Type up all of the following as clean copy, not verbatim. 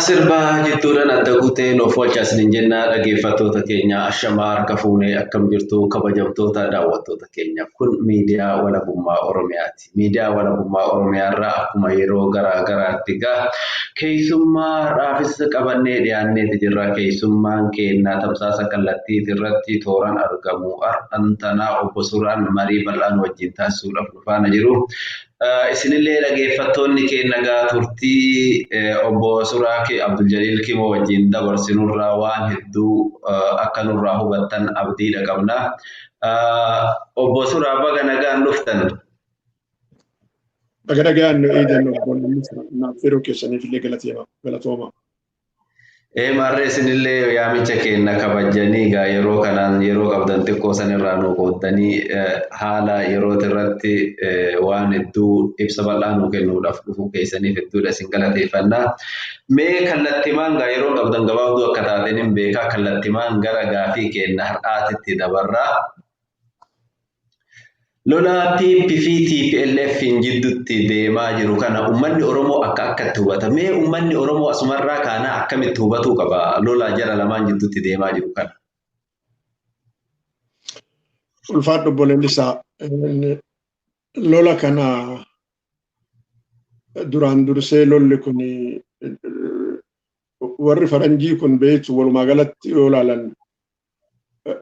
Sirba jidduudhaan adda kutee nuuf oolchaa isiniin jenna dhaggeeffattoota keenya ashamaa harka fuunee akkam jirtu kabajamtoota daawwattoota keenya kun miidiyaa walabummaa Oromiyaati. Miidiyaa walabummaa Oromiyaa irraa akkuma yeroo garaa garaatti egaa keessummaadhaafis qabannee dhiyaanneeti jirra. Keessummaan keenya tamsaasa kallattiiti irratti tooraan argamu har'an tanaa obbo Suuraan marii bal'aan wajjin taasisuudhaaf nu faana jiru. Isinillee dhageeffattoonni keenya egaa turtii obbo Suraa Abduljaliil Kimoo wajjin dabarsinurraa waan hedduu akka nurraa hubattan abdiidha qabna. Obbo Suraa baga nagaan dhuftan. Baga nagaan nu eegan obbo Naaf yeroo keessaniif illee galatooma. Ee maarree isinillee yaamicha keenya kabajjanii egaa yeroo kanaan yeroo qabdan xiqqoo sanirraa nuu qooddanii haala yerooti irratti waan hedduu ibsa bal'aa nuu kennuudhaaf dhufuu keessaniif hedduudha isin galateeffanna. Mee kallattimaan gaa yeroo qabdan gabaabduu akka taateen hin beekaa kallattimaan gara gaafii keenya har'aatitti dabarraa. Lola PP fi TPLF'n jidduutti deemaa jiru kana uummanni Oromoo akka akkatti hubata. Mee uummanni Oromoo asumarraa kaanaa akkamitti hubatuu qaba lola jara lamaan jidduutti deemaa jiru kana? Ulfaadhu obbo Leellisaa. Lola kana duraan dursee lolli kun warri faranjii kun beektu walumaa galatti yoo ilaalan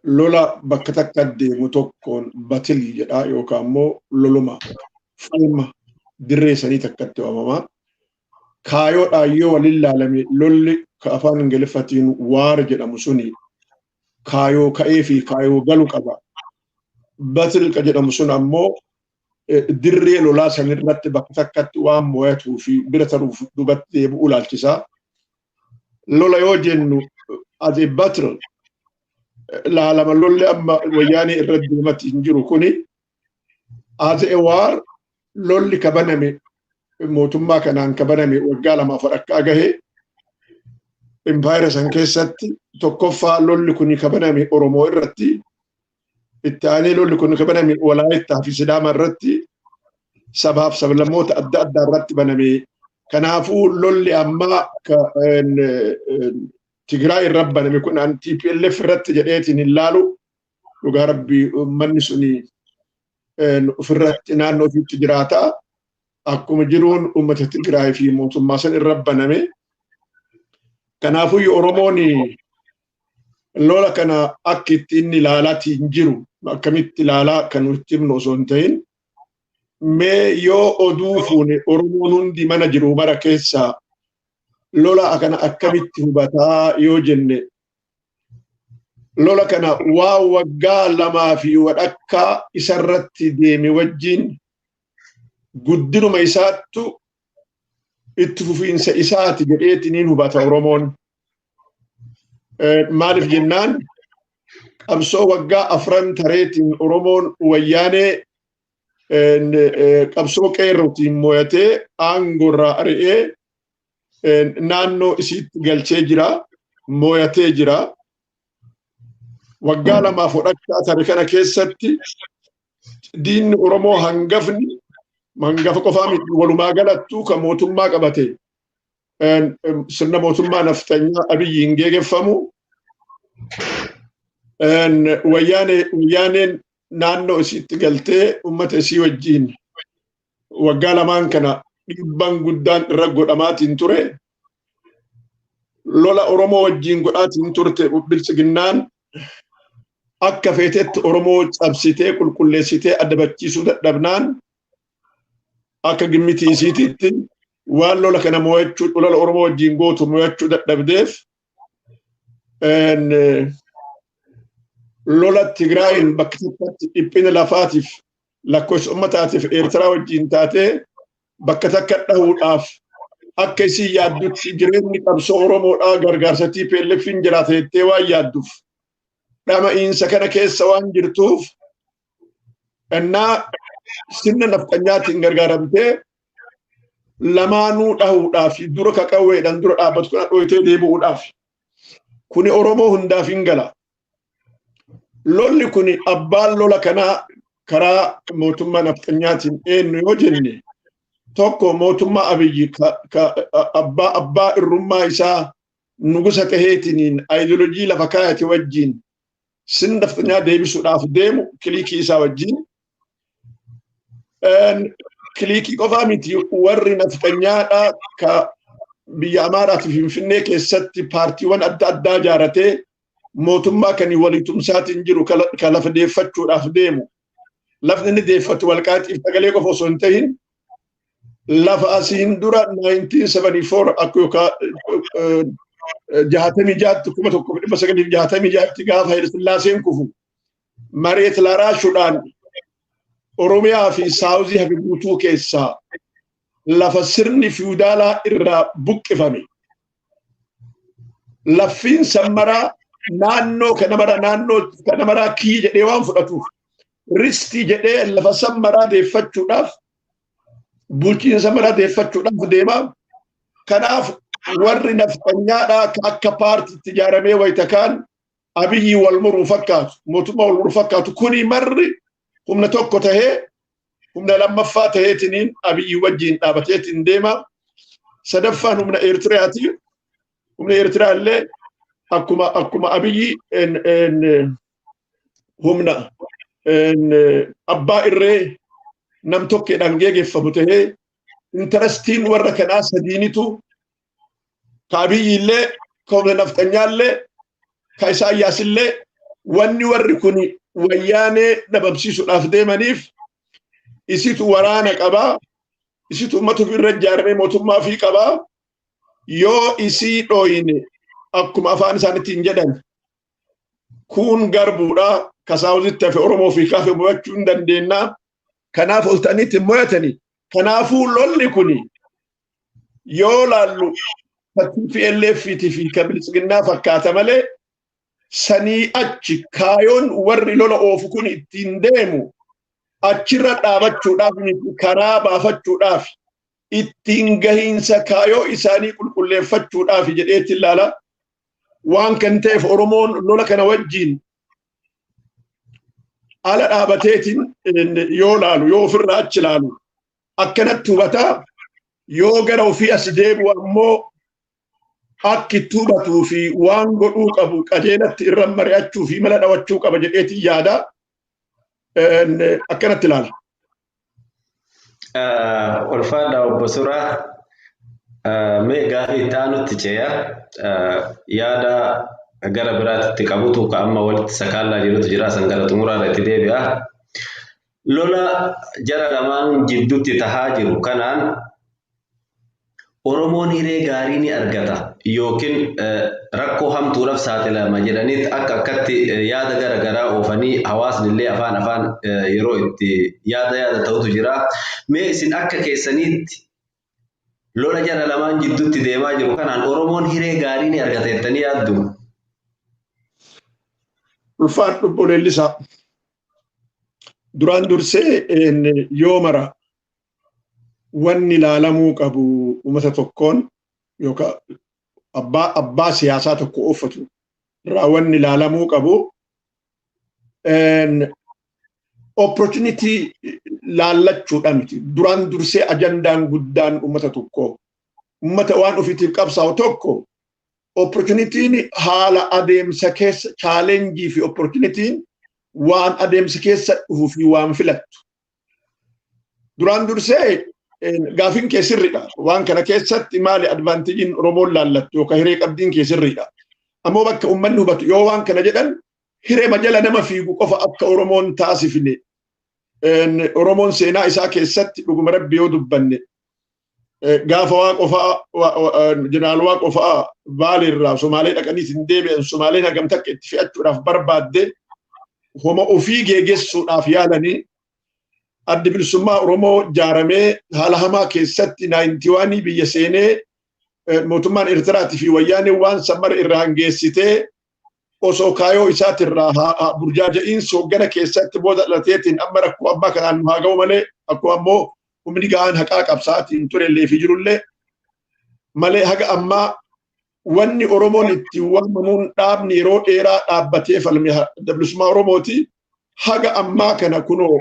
lola bakka takka deemu tokkoon batil jedha yookaan immoo loluma falma dirree sanii takkatti waamama. Kaayoodhaan yoo waliin laalame lolli ka afaan Ingiliffatiin waar jedhamu suni kaayoo ka'ee fi kaayoo galu qaba. Batil ka jedhamu sun ammoo dirree lolaa sanirratti bakka takkatti waan mo'atuu fi bira taruuf dubatti deebi'uu laalchisa. Lola yoo jennu as a battle laalama lolli amma wayyaanee irra deematti hin jiru kuni as a war lolli kabaname mootummaa kanaan kabaname waggaa lamaaf walakkaa gahe impaayera san keessatti tokkoffaa lolli kuni kabaname Oromoo irratti itti aanee lolli kun kabaname Walaayittaa fi Sidaama irratti sabaaf sablammoota adda addaa irratti baname. Kanaafuu lolli ammaa Tigraay irra baname kun an TPLF irratti jedheetiin hin laalu. Dhugaa rabbii uummanni suni ofirratti naannoo ofiitti jiraata. Akkuma jiruun uummata Tigraay fi mootummaa san irra baname. Kanaafuu Oromoon lola kana akka itti inni ilaalaatii hin jiru akkamitti ilaalaa kan nutti himnu osoo hin ta'in mee yoo oduu fuune Oromoon hundi mana jiru mara keessaa lola kana akkamitti hubataa yoo jenne lola kana waa waggaa lamaa fi wadhakkaa isarratti deeme wajjin guddinuma isaattu itti fufiinsa isaati jedheetiniin hubata Oromoon. Maaliif jennaan qabsoo waggaa afran tareetiin Oromoon wayyaanee qabsoo qeerrootiin mo'atee aangoorraa ari'ee naannoo isiitti galchee jira, mo'atee jira. Waggaa lamaaf hodhachaa tare kana keessatti diinni Oromoo hangafni hangafa qofaa miti walumaa galattuu kan mootummaa qabate sirna mootummaa nafxanyaa Abiyyiin geegeffamu wayyaaneen naannoo isiitti galtee uummata isii wajjiin waggaa lamaan kana dhiibbaan guddaan irra godhamaatiin ture. Lola Oromoo wajjiin godhaatiin turte biltsiginnaan akka feetetti Oromoo cabsitee qulqulleessitee adabachiisuu dadhabnaan akka gimmitii isiititti waan lola kana mo'achuu lola Oromoo wajjiin gootu mo'achuu dadhabdeef lola Tigraayin bakka takkatti dhiphina lafaatiif lakkoofsa uummataatiif Eertiraa wajjiin taatee bakka takka dhahuudhaaf akka isin yaaddutti jireenyi qabsoo Oromoodhaa gargaarsa TPLFin jiraata jettee waan yaadduuf dhama'iinsa kana keessa waan jirtuuf innaa sirna nafxanyaatiin gargaaramtee lamaanuu dhahuudhaaf dura kaqawweedhaan dura dhaabbatu kana dhoyitee deebi'uudhaaf kuni Oromoo hundaaf hin gala. Lolli kuni abbaan lola kanaa Karaa mootummaa nafxanyaatiin eenyu yoo jenne, tokko mootummaa Abiyyi, abbaa irrummaa isaa nugusa taheetiniin aayidolojii lafa kaayate wajjiin sirna nafxanyaa deebisuudhaaf deemu clique isaa wajjiin. Clique qofaa miti, warri nafxanyaadha ka biyya Amaaraa fi Finfinnee keessatti paartiiwwan adda addaa ijaaratee mootummaa kan waliitumsaatiin jiru ka lafa deeffachuudhaaf deemu. Lafni inni deeffatu Walqaaxiif Sagalee qofa osoo hin tahin, lafa asiin dura 1974 akka yookaan 66tti, 1966tti gaafa Haile Sillaaseen kufu መሬት ላራሹudhaan Oromiyaa fi South hafe guutuu keessaa lafa sirni fiwudaalaa irraa buqqifame. Laffiin sammaraa naannoo kana mara, naannoo kana maraa kii jedhee waan fudhatuuf, ristii jedhee lafa sammaraa deeffachuudhaaf, bulchiinsa maraa deeffachuudhaaf deema. Kanaaf warri nafxanyaadhaa akka paartiitti ijaaramee wayita kaan Abiyyi wal muruu fakkaatu, mootummaa wal muruu fakkaatu, kuni marri humna tokko tahee, humna lammaffaa taheetiniin Abiyyi wajjiin dhaabateetiin deema. Sadaffaan humna Eertiriyaati. Humna Eertiriyaa illee akkuma Abiyyi humna abbaa irree nam tokkeedhaan geggeeffamu tahee, interestiin warra kanaa sadiinitu, ka Abiyyi illee, ka humna nafxanyaa illee, ka Isaayyaas illee, wanni warri kun Wayyaanee dhabamsiisuudhaaf deemaniif isitu waraana qabaa, isitu uummata ofirra ijaaramee mootummaa ofii qabaa. Yoo isii dhooyine, akkuma afaan isaaniitiin jedhan, kun garbuudha, ka southitti hafe Oromoo fi kafe mo'achuu hin dandeennaa. Kanaaf ol ta'anii mo'atanii. Kanaafuu lolli kuni yoo laallu TPLF fi ka Biltsiginnaa fakkaata malee, sanii achi kaayoon warri lola oofu kun ittiin deemu achirra dhaabachuudhaaf miti, karaa baafachuudhaaf, ittiin gahiinsa kaayoo isaanii qulqulleeffachuudhaaf jedheetti ilaala. Waan kan ta'eef Oromoon lola kana wajjiin ala dhaabateetiin yoo laalu, yoo ofirraa achi laalu akkanatti hubataa, yoo gara ofii as deebi'u ammoo akki itti hubatuu fi waan godhuu qabu qajeelatti irra mari'achuu fi mala dhawachuu qaba jedheetiin yaada, akkanatti ilaala. Ulfaadha obbo Suraa. Mee gaafii itti aanutti ce'a. Yaada gara biraatti qabutu ka amma walitti sakaallaa jirutu jira, san gara xumuraadha itti deebi'a. Lola jara lamaan jidduutti tahaa jiru kanaan Oromoon hiree gaarii ni argata yookiin rakkoo hamtuudhaaf saaxilama jedhaniit akka akkatti yaada gara garaa oofanii, hawaasni illee afaan afaan yeroo itti yaada yaada ta'utu jira. Mee isin akka keessaniitti lola jara lamaan jidduutti deemaa jiru kanaan Oromoon hiree gaarii ni argata jettanii yaaddu? Ulfaadhu obbo Leellisaa. Duraan dursee yoo mara wanni ilaalamuu qabu uummata tokkoon yookaan abbaa siyaasaa tokko uffatu irraa wanni ilaalamuu qabu opportunity laallachuudha miti. Duraan dursee ajandaan guddaan uummata tokkoo, uummata waan ofiitiif qabsaa'u tokko, opportunityn haala adeemsa keessa, challenge fi opportunityn waan adeemsa keessa dhufuu fi waan filattu. Duraan dursee gaafiin kee sirriidha. Waan kana keessatti maali advantageiin Oromoon laallattu yookaan hiree qabdiin kee sirriidha. Ammoo bakka uummanni hubatu, yoo waan kana jedhan hiree majala nama fiigu qofa akka Oromoon taasifne. Oromoon seenaa isaa keessatti, dhuguma Rabbi yoo dubbanne, gaafa Waaqo fa'aa, jeneraal Waaqo fa'aa Baaleerraa Somaalee dhaqanii hin deebi'an, Somaaleen hagam takka itti fe'achuudhaaf barbaadde, homa ofii geegessuudhaaf yaalanii, Addi Bilisummaa Oromoo jaaramee haala hamaa keessatti 91 biyya seenee, mootummaan Eertiraatii fi Wayyaanee waan sammara irraa hangeessitee osoo kaayoo isaatirraa burjaaja'iinsi hoggana keessatti booda dhalateetiin amma rakkoo ammaa kanaan nu haa ga'u malee, akkuma ammoo humni ga'aan haqaa qabsa'aatiin turellee fi jirullee malee, haga ammaa wanni Oromoon itti waamamuun dhaabni yeroo dheeraa dhaabbatee falme Adda Bilisummaa Oromooti. Haga ammaa kana kunoo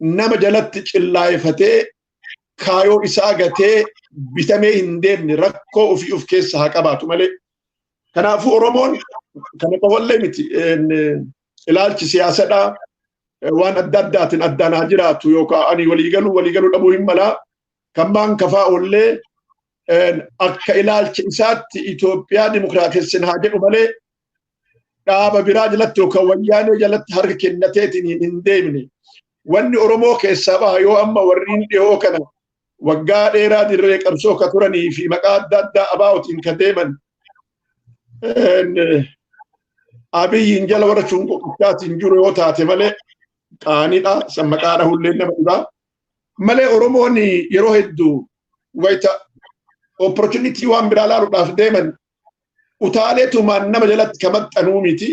Nama jalatti cillaayifatee kaayoo isaa gatee bitamee hin deemne rakkoo ofii of keessa haa qabaatu malee. Kanaafuu Oromoon kana qofallee miti, ilaalchi siyaasadhaa waan adda addaatiin addaan haa jiraatu yookaan ani waliigaluu dhabuu hin malaa. Kan maan kafaa oollee akka ilaalcha isaatti Itoophiyaa dimokiraatessin haa jedhu malee dhaaba biraa jalatti yookaan wayyaanee jalatti harka kennateetiin hin deemne. Wanni Oromoo keessaa baha yoo amma warreen dhihoo kana waggaa dheeraa dirree qabsoo ka turanii fi maqaa adda addaa abaa'otiin ka deeman Abiyyiin jala warra cunqurtaatiin jiru yoo taate malee qaanidha. San maqaa dhahullee nama dhibaa. Malee Oromoon yeroo hedduu wayita opportunity waan biraa laaluudhaaf deeman utaaleetumaan nama jalatti ka maxxanuu miti.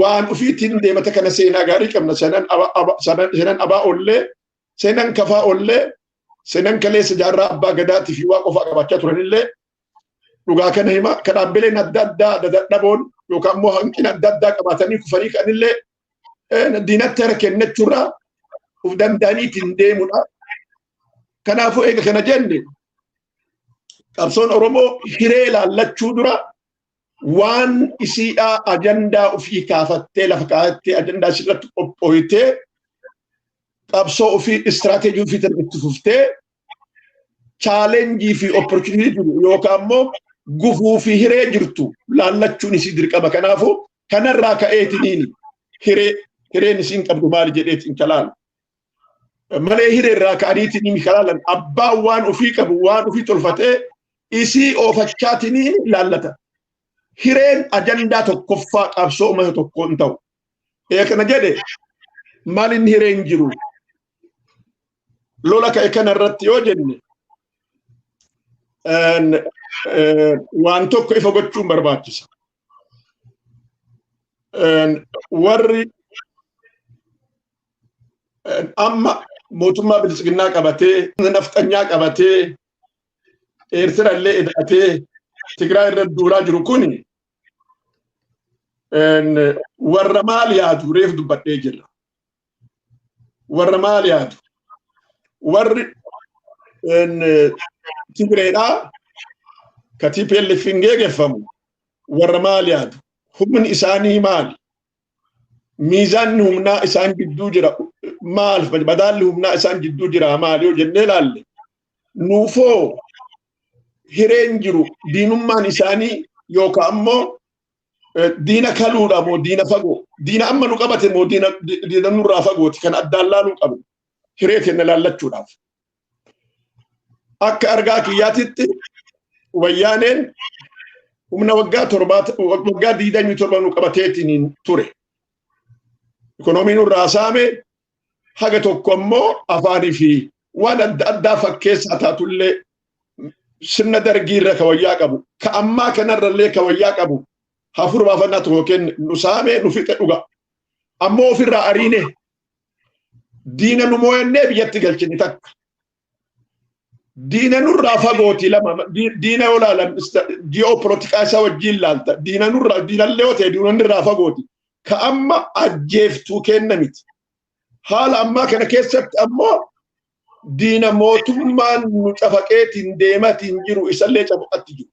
Waan ofiitiin deemata kana seenaa gaarii qabna. Seenan abaa ollee, seenan kafaa ollee, seenan kaleessa jaarraa abbaa gadaatii fi waa qofaa qabaachaa turanillee dhugaa kana hima. Ka dhaabbileen adda addaa dadhaboon yookaan immoo hanqina adda addaa qabaatanii kufanii kanillee diinatti harka kennachuurraa uf danda'aniitiin deemudha. Kanaafuu eega kana jenne, qabsoon Oromoo hiree laallachuu dura waan isiidhaa ajandaa ofii kaafattee, lafa kaafattee, ajandaa isirratti qophooytee, qabsoo ofii istiraateejii ofii itti fuftee, challenge fi opportunity jiru yookaan immoo gufuu fi hiree jirtu laallachuun isii dirqama. Kanaafuu kanarraa ka'eetiniin hireen isiin qabdu maali jedheetiin kalaalu. Malee hiree irraa ka'aniitiin kalaalan, abbaan waan ofii qabu waan ofii tolfatee isii oofachaatiniin laallata. Hireen ajandaa tokkoffaa qabsoo uummata tokkoo hin ta'u. Ee, kana jedhe, maal inni hireen jiru? Lola ka'e kana irratti yoo jenne, waan tokko ifa gochuun barbaachisa. Warri amma mootummaa bilisiginnaa qabatee, nafxanyaa qabatee, Eertira illee hidhatee Tigraay irra duulaa jiru kuni warra maal yaadu reef dubbadhee jirra. Warra maal yaadu? Warri Tigreedhaa ka TPLF hin geegeffamu warra maal yaadu? Humni isaanii maali? Miizaanni humnaa isaan gidduu jira maal? Madaalli humnaa isaan gidduu jira maal yoo jennee ilaalle, nuufoo hireen jiru diinummaan isaanii yookaan ammoo diina kaluudha moo diina fagoo, diina amma nu qabate moo diina nurraa fagooti, kan addaan laaluu qabnu hiree kenna laallachuudhaaf. Akka argaa kiyyaatitti wayyaaneen humna waggaa 7, waggaa 27 nu qabateetiin ture. Ikoonomii nurraa saame, haga tokko ammoo afaanii fi waan adda addaa fakkeessaa taatullee sirna dargii irra ka wayyaa qabu, ka ammaa kanarrallee ka wayyaa qabu, hafuura baafannaa tokko kenne, nu saame, nu fixe dhuga. Ammoo ofirraa ariine, diina nu mooyannee biyyatti galchine takka. Diina nurraa fagooti lama. Diina yoo laalan ji'oopolitikaa isaa wajjin laalta. Diina nurraa, diinallee yoo ta'e, diinonni irraa fagooti. Ka amma ajjeeftuu kenna miti. Haala ammaa kana keessatti ammoo diina mootummaan nu cafaqeetiin deematiin jiru isallee cafaqatti jiru.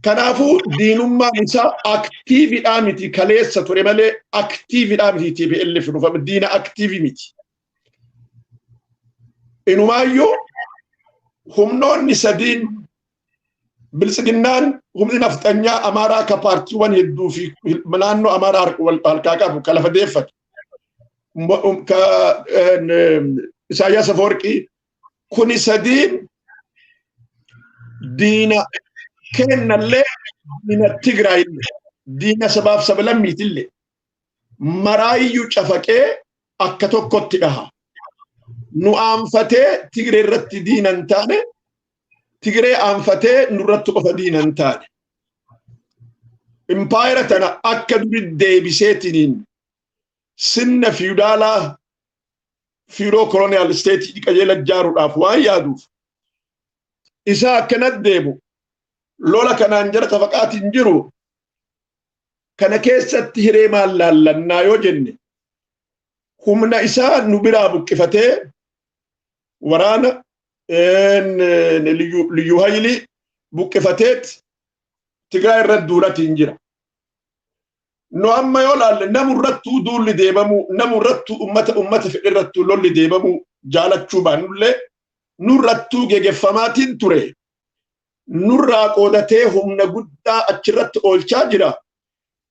Kanaafuu diinummaan isaa activeidhaa miti, kaleessa ture malee activeidhaa miti. TPLF dhufame diina active miti. Inumaayyuu humnoonni sadiin, bilisiginnaan, humni nafxanyaa Amaaraa ka paartiiwwan hedduu fi naannoo Amaaraa harkaa qabu ka lafa deeffatu, ka Isaayyaas Afawarqii, kuni sadiin diina kennallee, diina Tigraayillee, diina sabaaf sablammiitillee maraayyuu cafaqee akka tokkotti dhaha. Nu aanfatee Tigree irratti diina hin taane, Tigree aanfatee nurratti qofa diina hin taane. Impaayera tana akka duri deebiseetiniin sirna fiudaalaa, feudal colonial state qajeela ijaaruudhaaf waan yaaduuf isaa akkanat deemu lola kanaan jara tafaqaatiin jiru kana keessatti hiree maal laallannaa yoo jenne. Humna isaa nu biraa buqqifatee waraana liyyuu hayilii buqqifateet Tigraay irratti duulatiin jira. No amma yoo laalle namurrattuu duulli deemamuu, namurrattuu ummata fedhirrattuu lolli deemamuu jaalachuu baannullee nurrattuu geggeeffamaatiin ture. Nurraa qoodatee humna guddaa achirratti oolchaa jira.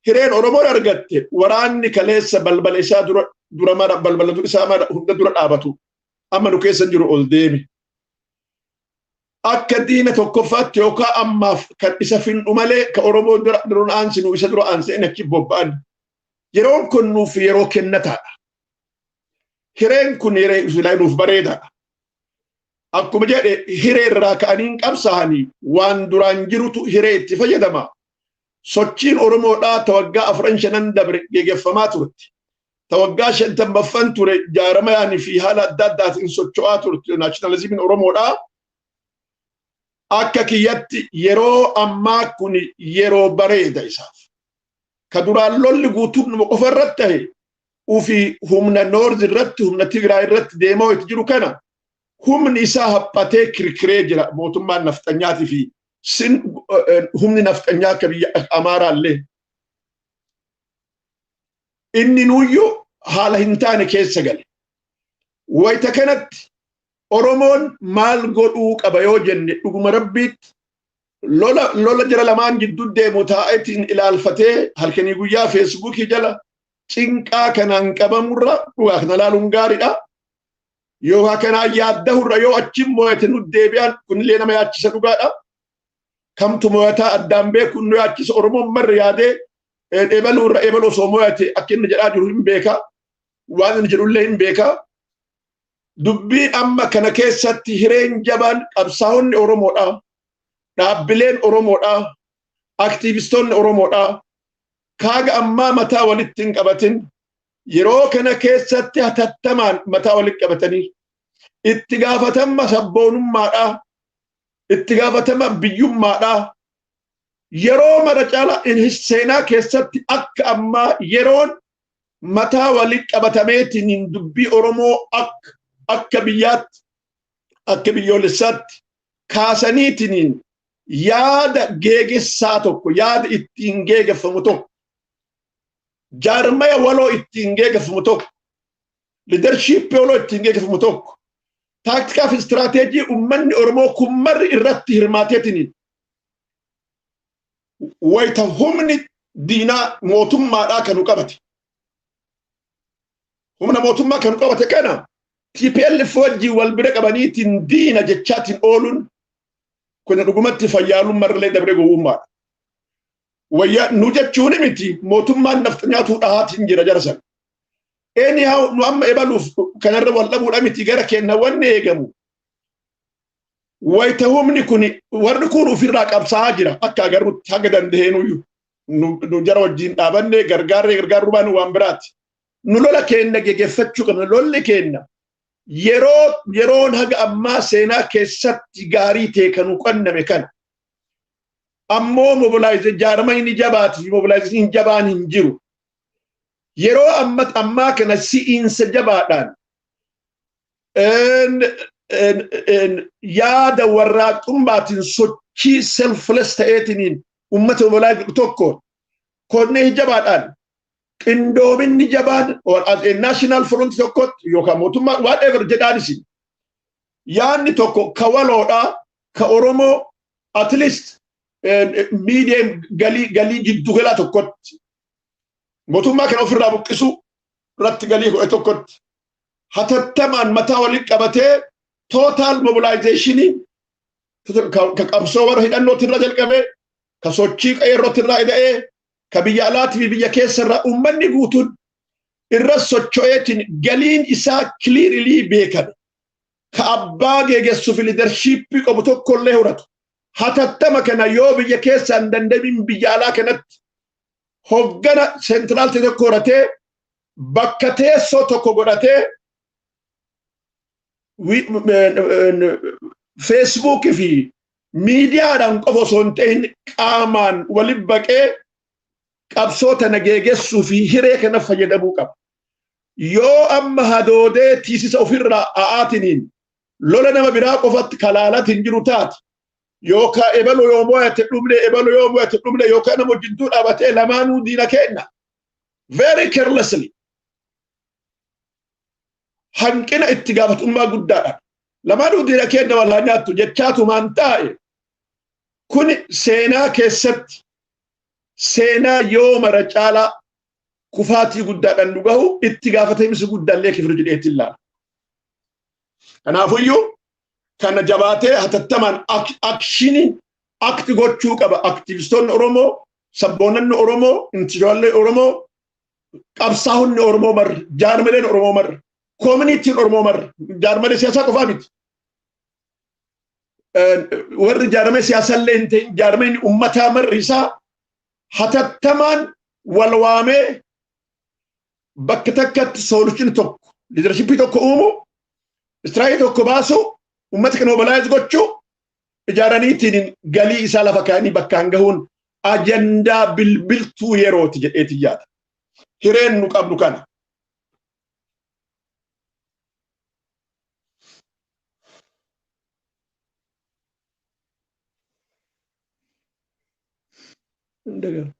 Hireen Oromoon argatte waraanni kaleessa balbala isaa dura mara, balbala isaa mara hunda dura dhaabatu amma nu keessa jiru ol deeme. Akka diina tokkoffaatti yookaan ammaaf kan isa finnu malee ka Oromoo dura dura aansinu isa dura aansee achi bobba'an. Yeroon kun nuuf yeroo kennataadha. Hireen kun hiree nuuf bareedaadha. Akkuma jedhe hiree irraa ka'anii qabsaa'anii waan duraan jirutu hiree itti fayyadama. Sochiin Oromoodhaa ta waggaa 4 5 dabre geggeeffamaa turte. Ta waggaa 50ffan ture jaaramayaanii fi haala adda addaatiin socho'aa turte nationalismiin Oromoodhaa. Akka kiyyatti yeroo ammaa kun yeroo bareeda isaaf. Ka duraan lolli guutuun numa qofa irratti ta'e ufi humna North irratti, humna Tigraay irratti deemaa itti jiru kana humni isaa haphatee kirkiree jira mootummaan nafxanyaatii fi sin humni nafxanyaa akka biyya Amaaraallee. Inni nuyyuu haala hin taane keessa gale. Wayita kanatti Oromoon maal godhuu qaba yoo jenne, dhuguma rabbiitti lola jara lamaan gidduu deemu taa'eetiin ilaalfatee halkanii guyyaa Feesbuukii jala cinqaa kanaan qabamurra dhugaa kana ilaaluun gaariidha. Yookaan kanaan yaaddahurra yoo achi mo'ate nu deebi'an kunillee nama yaachisa dhugaadha. Kamtu mo'ataa addaan beekuun nu yaachisa. Oromoon marri yaadee ebaluu irra ebaluu osoo mo'ate akka inni jedhaa jiru hin beeka. Waan inni jedhullee hin beeka. Dubbiin amma kana keessatti hireen jabaan qabsaa'onni Oromoodha. Dhaabbileen Oromoodha. Aktiivistoonni Oromoodha. Kaaga ammaa mataa walitti hin qabatin yeroo kana keessatti hatattamaan mataa walitti qabatanii itti gaafatama sabboonummaadha. Itti gaafatama biyyummaadha. Yeroo mara caala seenaa keessatti akka ammaa yeroon mataa walitti qabatameetiin dubbii Oromoo akka biyyaatti, akka biyyoolessaatti kaasaniitiin yaada geegessaa tokko, yaada ittiin geegeffamu tokko, jaarmaya waloo ittiin geegeffamu tokko, leadershipii waloo ittiin geegeffamu tokko, taaktikaa fi istiraateejii uummanni Oromoo kummarri irratti hirmaateetiin wayita humni diinaa mootummaadhaa kan nu qabate. Humna mootummaa kan nu qabate kana TPLF wajjin wal bira qabaniitiin diina jechaatiin ooluun kun dhugumatti fayyaalummaarlee dabree gowwummaadha. Wayyaa nu jechuun miti, mootummaan nafxanyaatuu dhahaatiin jira jara sana. Anyhow, nu amma ebaluuf kanarra wal dhabuudha miti, gara kenna wanni eegamu. Wayita humni kun warri kun ofirraa qabsaa'aa jira akka agarrutti haga danda'eenuyyuu nu jara wajjin dhaabanne gargaarree gargaaruu baanu waan biraati. Nu lola keenya geggeeffachuu qabna. Lolli keenya yeroo yeroon haga ammaa seenaa keessatti gaarii ta'e kan nu qanname kana. Ammoo mobilize jaarama inni jabaati fi mobilizationiin jabaan hin jiru. Yeroo amma ammaa kana si'iinsa jabaadhaan yaada warraaqxummaatiin sochii selfless ta'eetiniin ummata mobilize godhu tokko konnee jabaadhaan qindoominni jabaan or as a national front tokkotti yookaan mootummaa whatever jedhaan isin yaadni tokko ka waloodhaa ka Oromoo at least medium galii giddugalaa tokkotti mootummaa kana ofirraa buqqisuu irratti galii godhe tokkotti hatattamaan mataa walitti qabatee total mobilizationii ka qabsoo warra hidhannootti irra jalqabee, ka sochii qeerrootti irraa ida'ee, ka biyya alaatii fi biyya keessa irraa uummanni guutuun irra socho'eetiin galiin isaa clearly beekame ka abbaa geegessuu fi leadershipii qabu tokkollee horatu hatattama kana yoo biyya keessa hin dandamin biyya alaa kanatti hoggana central ta'e tokko horatee bakka teessoo tokko godhatee Feesbuukii fi miidiyaadhaan qofa osoo hin ta'in qaamaan waliin baqee qabsoo tana geegessuu fi hiree kana fayyadamuu qaba. Yoo amma hadoodee tiisisa ofirraa a'aatiniin lola nama biraa qofatti kalaalatiin jiru taate yookaan ebalo yoo mo'ate dhumne ebalo yoo mo'ate dhumne yookaan nama wajjintuu dhaabatee lamaanuu diina kenna. Very carelessly. Hanqina itti gaafatummaa guddaadha. Lamaanuu diina kenna walaa nyaattu jechaatumaan taa'e. Kun seenaa keessatti seenaa yoo mara caalaa kufaatii guddaadhaan nu gahu itti gaafatamisi guddaallee kifir jedheetti ilaala. Kanaafuyyuu kana jabaatee hatattamaan action act gochuu qaba. Aktivistoonni Oromoo, sabboonanni Oromoo, intellectualonni Oromoo, qabsaa'onni Oromoo marri, jaarmaleen Oromoo marri, communityn Oromoo marri, jaarmalee siyaasaa qofaa miti. Warri jaarmee siyaasallee hin ta'in jaarmeen uummataa marri isaa hatattamaan wal waamee bakka takkatti solution tokko, leadership tokko uumu, strategy tokko baasu, uummata kana mobilize gochuu, ijaaraniitiin galii isaa lafa kaa'anii bakkaan gahuun ajandaa bilbiltuu yerooti jedheeti yaada. Hireen nu qabnu kana. Ndagama.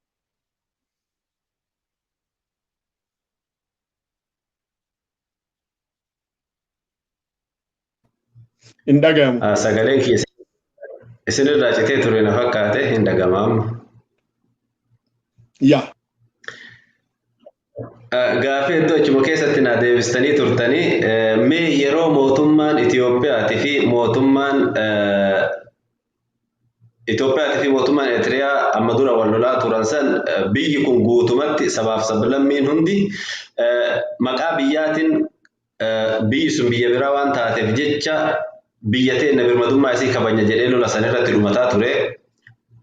Hin dhagahamu. Sagaleen kiyya isinirraa citee ture na fakkaate, hin dhagama amma. Yaa. Gaaffii hedduu achuma keessatti na deebistanii turtanii, mee yeroo mootummaan Itiyoophiyaatii fi mootummaan Itoophiyaatii fi mootummaan Eritiriyaa amma dura wal lolaa turan san, biyyi kun guutumatti sabaaf sablammiin hundi maqaa biyyaatiin biyyi sun biyya biraa waan taateef jecha biyya teenya birmadummaa isii kabajna jedhee lola san irratti dhumataa ture.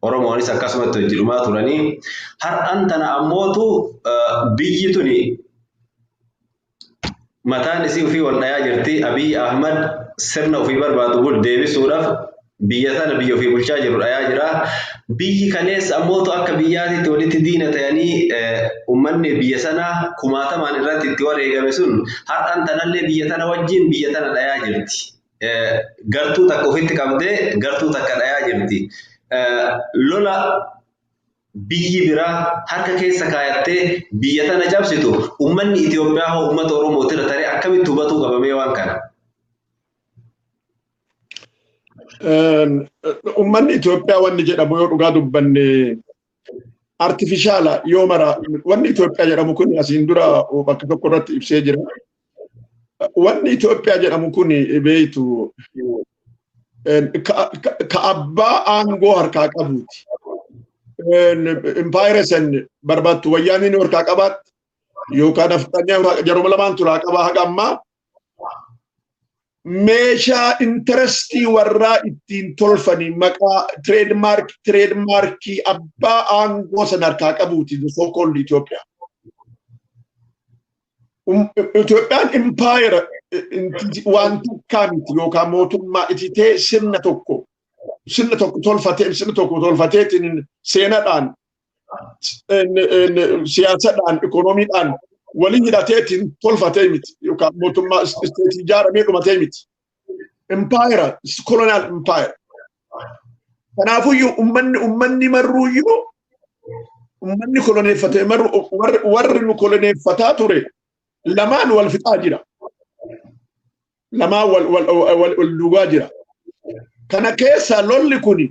Oromoonis akkasumatti hojii dhumaa turanii. Har'an tana ammootu biyyi tuni mataan isii ofii wal dhayaa jirti. Abiy Ahmad sirna ofii barbaadu bul deebisuudhaaf biyya tana biyya ofii bulchaa jiru dhayaa jira. Biyyi kaleessa ammootu akka biyyaatitti walitti diina ta'anii uummanni biyya sanaa kumaatamaan irratti itti wareegame sun har'an tanallee biyya tana wajjin biyya tana dhayaa jirti. Gartuu takka ofitti qabdee gartuu takka dhayaa jirti. Lola biyyi biraa harka keessa kaayattee biyya tana cabsitu uummanni Itoophiyaa hoo uummata Oromootirra taree akkamitti hubatuu qabamee waan kana? Uummanni Itoophiyaa wanni jedhamu yoo dhugaa dubbanne artificial yoo mara wanni Itoophiyaa jedhamu kun asiin dura bakka tokko irratti ibsee jira. Wanni Itoophiyaa jedhamu kun beeytu ka abbaa aangoo harkaa qabuuti. Impaayera san barbaattu wayyaaniin harkaa qabaatti yookaan nafxanyaa jaruma lamaan turaa qabaa haga ammaa meeshaa interestii warraa ittiin tolfanii maqaa trademarkii abbaa aangoo san harkaa qabuuti, the so called Itoophiyaa. Itoophiyaan impaayera waan takkaa miti yookaan mootummaa ititee sirna tokko tolfatee sirna tokko tolfateetiin seenaadhaan, siyaasadhaan, ikoonomiidhaan walii hidhateetiin tolfatee miti yookaan mootummaa state ijaaramee dhumatee miti. Impaayera, colonial empire. Kanaafuyyuu ummanni marruuyyuu ummanni koloneeffatee marru warri nu koloneeffataa ture lamaan wal fixaa jira. Lamaan wal wal wal wal dhugaa jira. Kana keessa lolli kuni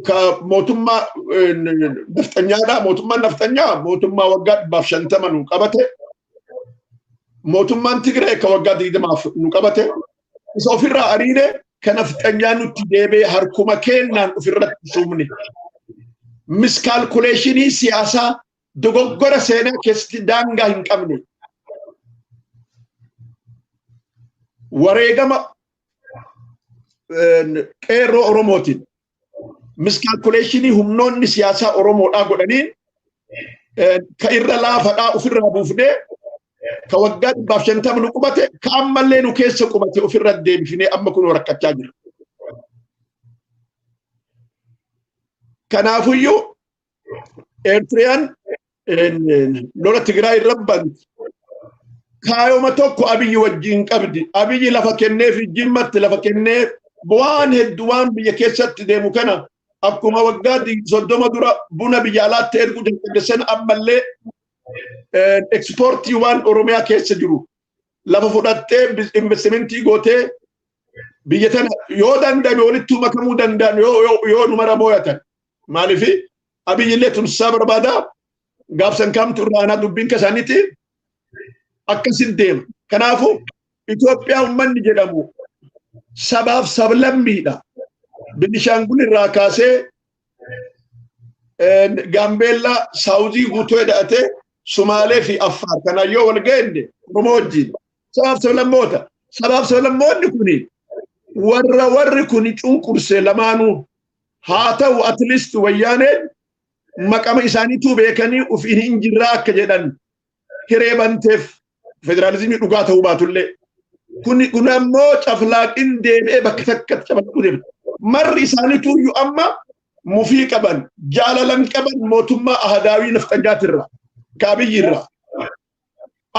ka mootummaa nafxanyaadha. Mootummaan nafxanyaa mootummaa waggaa 150 nu qabate. Mootummaan Tigree ka waggaa 20f nu qabate. Isa ofirraa ariine ka nafxanyaa nutti deebee harkuma kennaan ofirratti sumne. Miscalculationii siyaasaa, dogoggora seenaa keessatti daangaa hin qabne. Wareegama qeerroo Oromootiin miscalculationii humnoonni siyaasaa Oromoodhaa godhaniin ka irra laafadhaa ofirraa buufnee ka waggaa 150 nu qubate ka ammallee nu keessa qubate ofirra deebifnee amma kun rakkachaa jira. Kanaafuyyuu Eertiriyaan lola Tigraay irra banti. Kaayoma tokko Abiyyi wajjin qabdi. Abiyyi lafa kennee fi Jimmatti lafa kennee waan hedduu waan biyya keessatti deemu kana akkuma waggaa 30 dura buna biyya alaatti erguu jalqabde sana ammallee ekspoortii waan Oromiyaa keessa jiru lafa fudhattee investimentii gootee biyya tana yoo danda'ame walitti makamuu danda'an yoo numara mooyatan. Maaliif Abiyyi illee tumsaa barbaada, gaafsan kamtu irraa aanaa dubbiin kasaaniiti akkasin deema. Kanaafuu Itoophiyaa uummanni jedhamu sabaaf sablammiidha. Binishaangul irraa kaasee Gaambeellaa Saawuzii guutuu hidhatee Sumaalee fi Affaar kanaan yoo wal ga'enne Oromoo wajjin sabaaf sablammoota. Sabaaf sablammoonni kuni warra warri kuni cunqurse lamaanuu haa ta'u, at least Wayyaaneen maqama isaaniituu beekanii ofiin hin jirraa akka jedhan hiree banteef, federaalizimii dhugaa ta'uu baatullee. Kun ammoo caflaaqin deebi'ee bakka takkatti caflaaquu deema. Marri isaaniituu iyyuu amma mufii qaban, jaalalan qaban mootummaa ahadaawii nafxanyaatirra, kaabiyyiirra.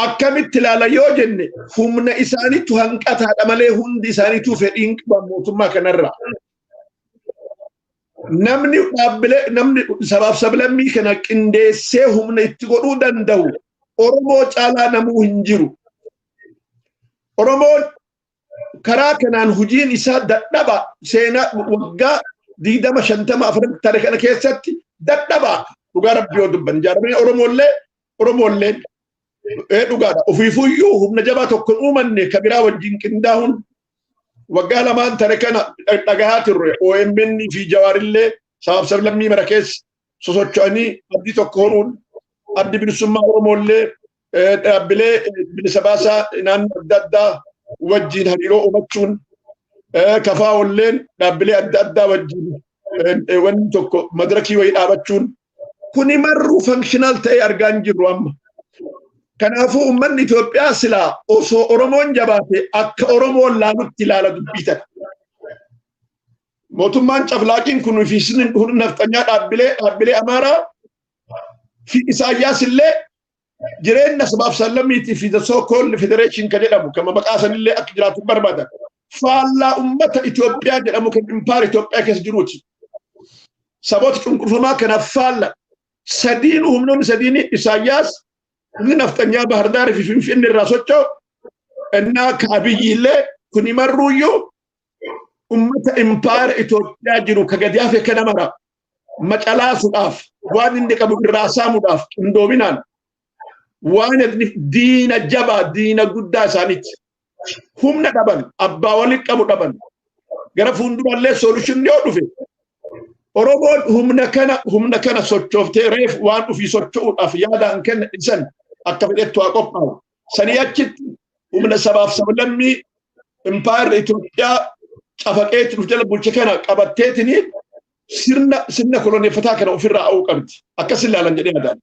Akkamitti ilaala yoo jenne, humna isaaniitu hanqataadha malee hundi isaaniituu fedhiin qaban mootummaa kanarra. Namni dhaabbilee, namni sabaaf sablammii kana qindeessee humna itti godhuu danda'u Oromoo caalaa namuu hin jiru. Oromoon karaa kanaan hojiin isaa dadhaba, seenaa waggaa 20, 50, 40 tare kana keessatti dadhaba. Dhugaa Rabbii yoo dubban, jaaramee Oromoollee dhugaadha. Ofiifuyyuu humna jabaa tokko hin uumanne, ka biraa wajjin qindaa'uun waggaa lamaan tare kana dhagahaa turre. OMN fi Jawaarillee sabaaf sablammii mara keessa sosocho'anii abdii tokko horuun, Addi Bilisummaa Oromoollee dhaabbilee bilisa baasaa naannoo adda addaa wajjin hariiroo uumachuun, kafaa'olleen dhaabbilee adda addaa wajjin wanni tokko madarakii wayii dhaabachuun, kuni marruu functional ta'ee argaa hin jirru amma. Kanaafuu uummanni Itoophiyaa silaa osoo Oromoon jabaate akka Oromoon laalutti ilaala dubbii tana. Mootummaan caflaaqiin kun fi humna nafxanyaa, dhaabbilee Amaaraa fi Isaayyaas illee jireenya sabaaf sablammiitii fi the so called federation kan jedhamu kan maqaa sanillee akka jiraatu barbaadan. Faallaa uummata Itoophiyaa jedhamu kan impaayera Itoophiyaa keessa jiruuti. Saboota cunqurfamaa kanaaf faalla. Sadiin, humnoonni sadiin, Isaayyaas, humni nafxanyaa Bahardaarii fi Finfinnee irraa socho'u, innaa akka Abiyyi illee, kuni marruuyyuu ummata impaayera Itoophiyaa jiru ka gadi hafe kana mara macalaasuudhaaf, waan inni qabu irraa saamuudhaaf qindoominaan waan diina jabaa, diina guddaa isaaniiti. Humna dhaban, abbaa waliin qabu dhaban. Gara fuuldurallee solution yoo dhufe, Oromoon humna kana sochooftee reef waan ofii socho'uudhaaf yaadaan kenna dhisan akka fedhettu haa qophaa'u. Sanii achitti humna sabaaf sablammii impaayerri Itoophiyaa cafaqeetti dhufu jala bulche kana qabatteetini sirna koloneeffataa kana ofirraa a'uu qabdi. Akkas ilaalan jedhee yaadaan.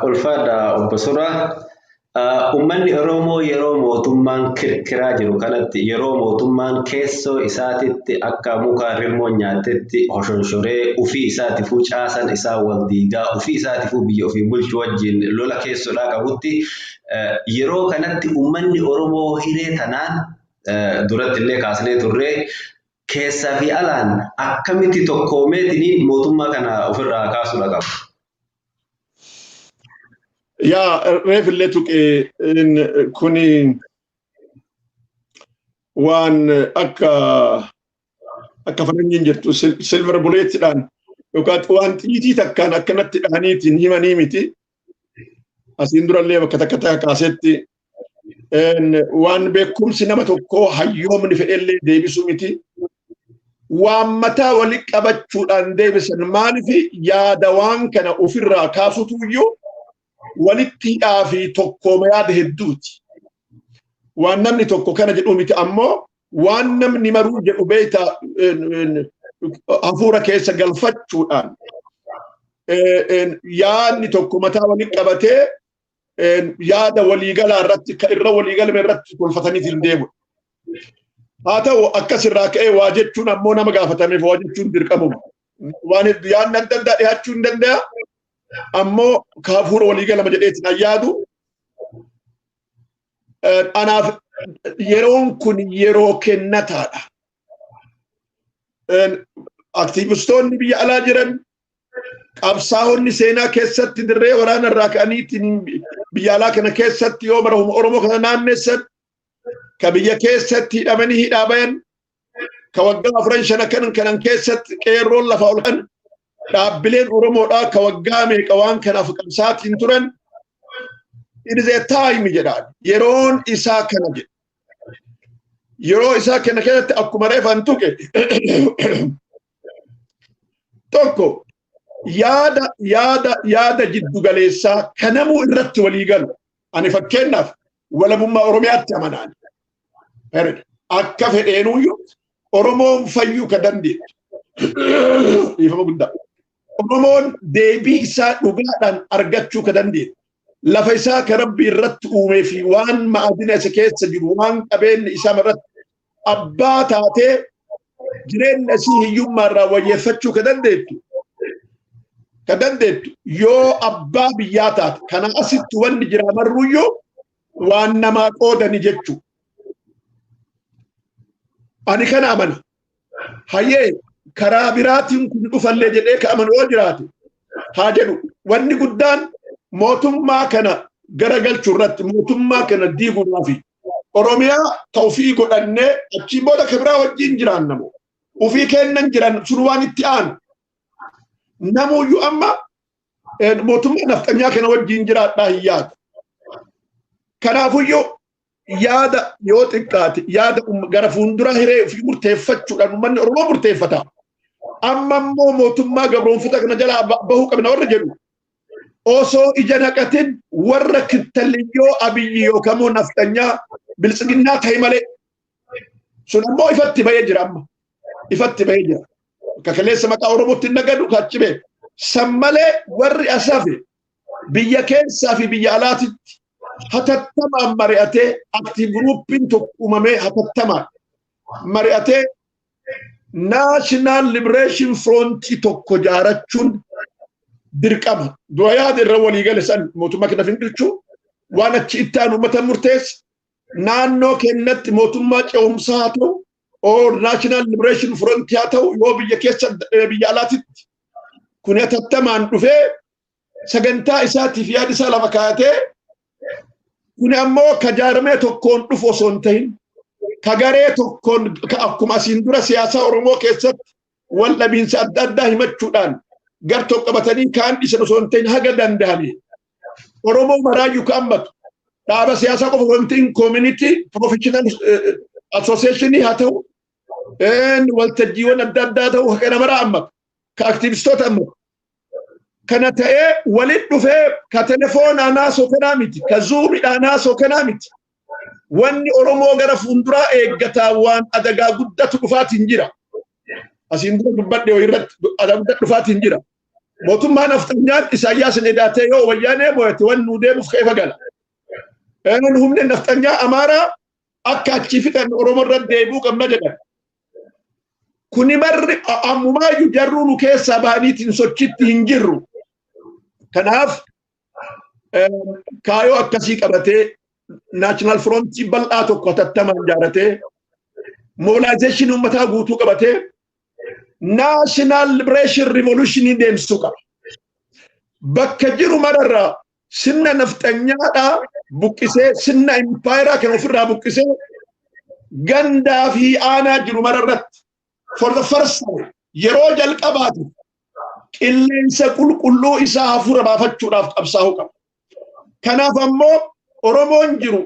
Ulfaadha, obbo Suraa. Uummanni Oromoo yeroo mootummaan kirkiraa jiru kanatti, yeroo mootummaan keessoo isaatitti akka muka rirmoon nyaattetti hoshonshoree, ofii isaatifuu caasan isaa wal diigaa, ofii isaatifuu biyya ofii bulchu wajjin lola keessodhaa qabutti, yeroo kanatti uummanni Oromoo hiree tanaan duratti illee kaasnee turree keessaa fi alaan akkamitti tokkoomeetiniin mootummaa kana ofirraa kaasuudha qabu? Yaa, reef illee tuqee, kuni waan akka faranjiin jirtu silver bulletidhaan yookaan waan xiitii takkaan akkanatti dhahaniitiin himanii miti. Asiin durallee bakka takka takka kaasetti waan beekumsi nama tokkoo hayyoomni fedhellee deebisuu miti. Waan mataa wali qabachuudhaan deebisan. Maaliif yaada waan kana ofirraa kaasutu iyyuu walitti hidhaa fi tokkooma yaada hedduuti. Waan namni tokko kana jedhu miti, ammoo waan namni maruu jedhu beeyta hafuura keessa galfachuudhaan yaadni tokko mataa walitti qabatee yaada waliigalaa irratti irra waliigalame irratti tolfataniitiin deemu. Haa ta'u, akkas irraa ka'ee waa jechuun ammoo nama gaafatameef waa jechuun dirqamuma. Waan hedduu yaadni adda addaa dhiyaachuu hin danda'a. Ammoo ka hafuura waliigalama jedheetiin yaadu. Anaaf yeroon kun yeroo kennataadha. Aktiivistoonni biyya alaa jiran, qabsaa'onni seenaa keessatti dirree waraana irraa ka'aniitiin biyya alaa kana keessatti yoo bara Oromoo kana naannessan, ka biyya keessatti hidhamanii hidhaa bayan, ka waggaa 4 5 kanan keessatti qeerroon lafa ol kan dhaabbileen Oromoodhaa ka waggaa meeqa waan kanaaf qabsaatiin turan, it is a time jedhaan, yeroon isaa kana jedha. Yeroo isaa kana keessatti akkuma reefan tuqe tokko yaada jiddu galeessaa kanamuu irratti walii galu. Ani fakkeenyaaf walabummaa Oromiyaatti amanaan. Akka fedheenuyyuu Oromoon fayyuu ka dandeettu. Dhiifama guddaa. Oromoon deebii isaa dhugaadhaan argachuu ka dandeettu. Lafa isaa ka Rabbi irratti uumee fi waan ma'adina isa keessa jiru, waan qabeenya isaa irratti abbaa taatee jireenya isii hiyyummaa irraa wayyeeffachuu ka dandeettu. Ka dandeettu yoo abbaa biyyaa taate. Kana asitti wanni jira marruyyuu waan namaa qoodani jechuu. Ani kana amana. Hayyee, karaa biraatiin kun dhufallee jedhee ka amanu yoo jiraate haa jedhu. Wanni guddaan mootummaa kana garagalchuu irratti, mootummaa kana diiguudhaa fi Oromiyaa ta'ufii godhannee achiin booda ka biraa wajjin jiraannamu. Ufii kennan jiran sun waan itti aanu. Namuyyuu amma mootummaa nafxanyaa kana wajjin jiraadhaa hin yaadu. Kanaafuyyuu yaada yoo xiqqaate yaada gara fuulduraa hiree ofii murteeffachuudhaan uummanni Oromoo murteeffata. Amma immoo mootummaa gabroonfata kana jalaa bahuu qabna warra jedhu, osoo ija naqatin warra kittaliyyoo Abiyyi yookaan immoo nafxanyaa biltsiginnaa ta'e malee, sun ammoo ifatti bahee jira amma. Ifatti bahee jira. Kakaleessa maqaa Oromootti hin nagadu kachi bee. San malee warri asafe biyya keessaa fi biyya alaatitti hatattamaan mari'atee, active groupiin tokko uumamee hatattamaan mari'atee National Liberation Front tokko jaarachuun dirqama. Dura yaada irra walii gale san mootummaa kana finqilchuu, waan achi itti aanu uummata murteessa. Naannoo kennatti mootummaa ce'umsaa haa ta'u or National Liberation Front haa ta'u, yoo biyya keessa biyya alaatitti kun hatattamaan dhufee sagantaa isaatiif yaada isaa lafa kaa'atee, kun ammoo ka jaarmee tokkoon dhufu osoo hin ta'in, ka garee tokkoon ka akkuma asiin dura siyaasa Oromoo keessatti wal dhabiinsa adda addaa himachuudhaan gar tokko qabatanii kaan dhiisan osoo hin ta'in, haga danda'ame Oromoo maraayyuu ka hammatu, dhaaba siyaasaa qofa osoo hin ta'in, community professional association haa ta'u, waltajjiiwwan adda addaa ta'u, kana maraa hammatu, ka aktivistoota hammatu. Kana ta'ee walit dhufee ka telefoonaa naasoo kanaa miti, ka Zoomiidhaa naasoo kanaa miti. Wanni Oromoo gara fuulduraa eeggataa waan adagaa guddatu dhufaatiin jira. Asiin dura dubbadhe irratti adagaa guddaa dhufaatiin jira. Mootummaan nafxanyaan Isaayyaasin edaatee yoo wayyaanee mo'ate wanni nu deemuuf ka'e gala. Humni nafxanyaa Amaaraa akka achii fixan Oromoo irra deebi'uu qabna jedhan. Kuni marri ammumaayyuu jarruu nu keessaa bahaniitiin sochitti hin jirru. Kanaaf kaayoo akkasii qabatee National Frontii bal'aa tokko hatattamaan ijaaratee, mobilization uummataa guutuu qabatee National Liberation Revolution deemsisuu qaba. Bakka jiru mararraa sirna nafxanyaadhaa buqqisee, sirna impaayeraa kan ofirraa buqqisee, gandaa fi aanaa jiru mararratti for the first time, yeroo jalqabaati, qilleensa qulqulluu isaa hafuura baafachuudhaaf qabsaa'uu qaba. Kanaaf ammoo Oromoon jiru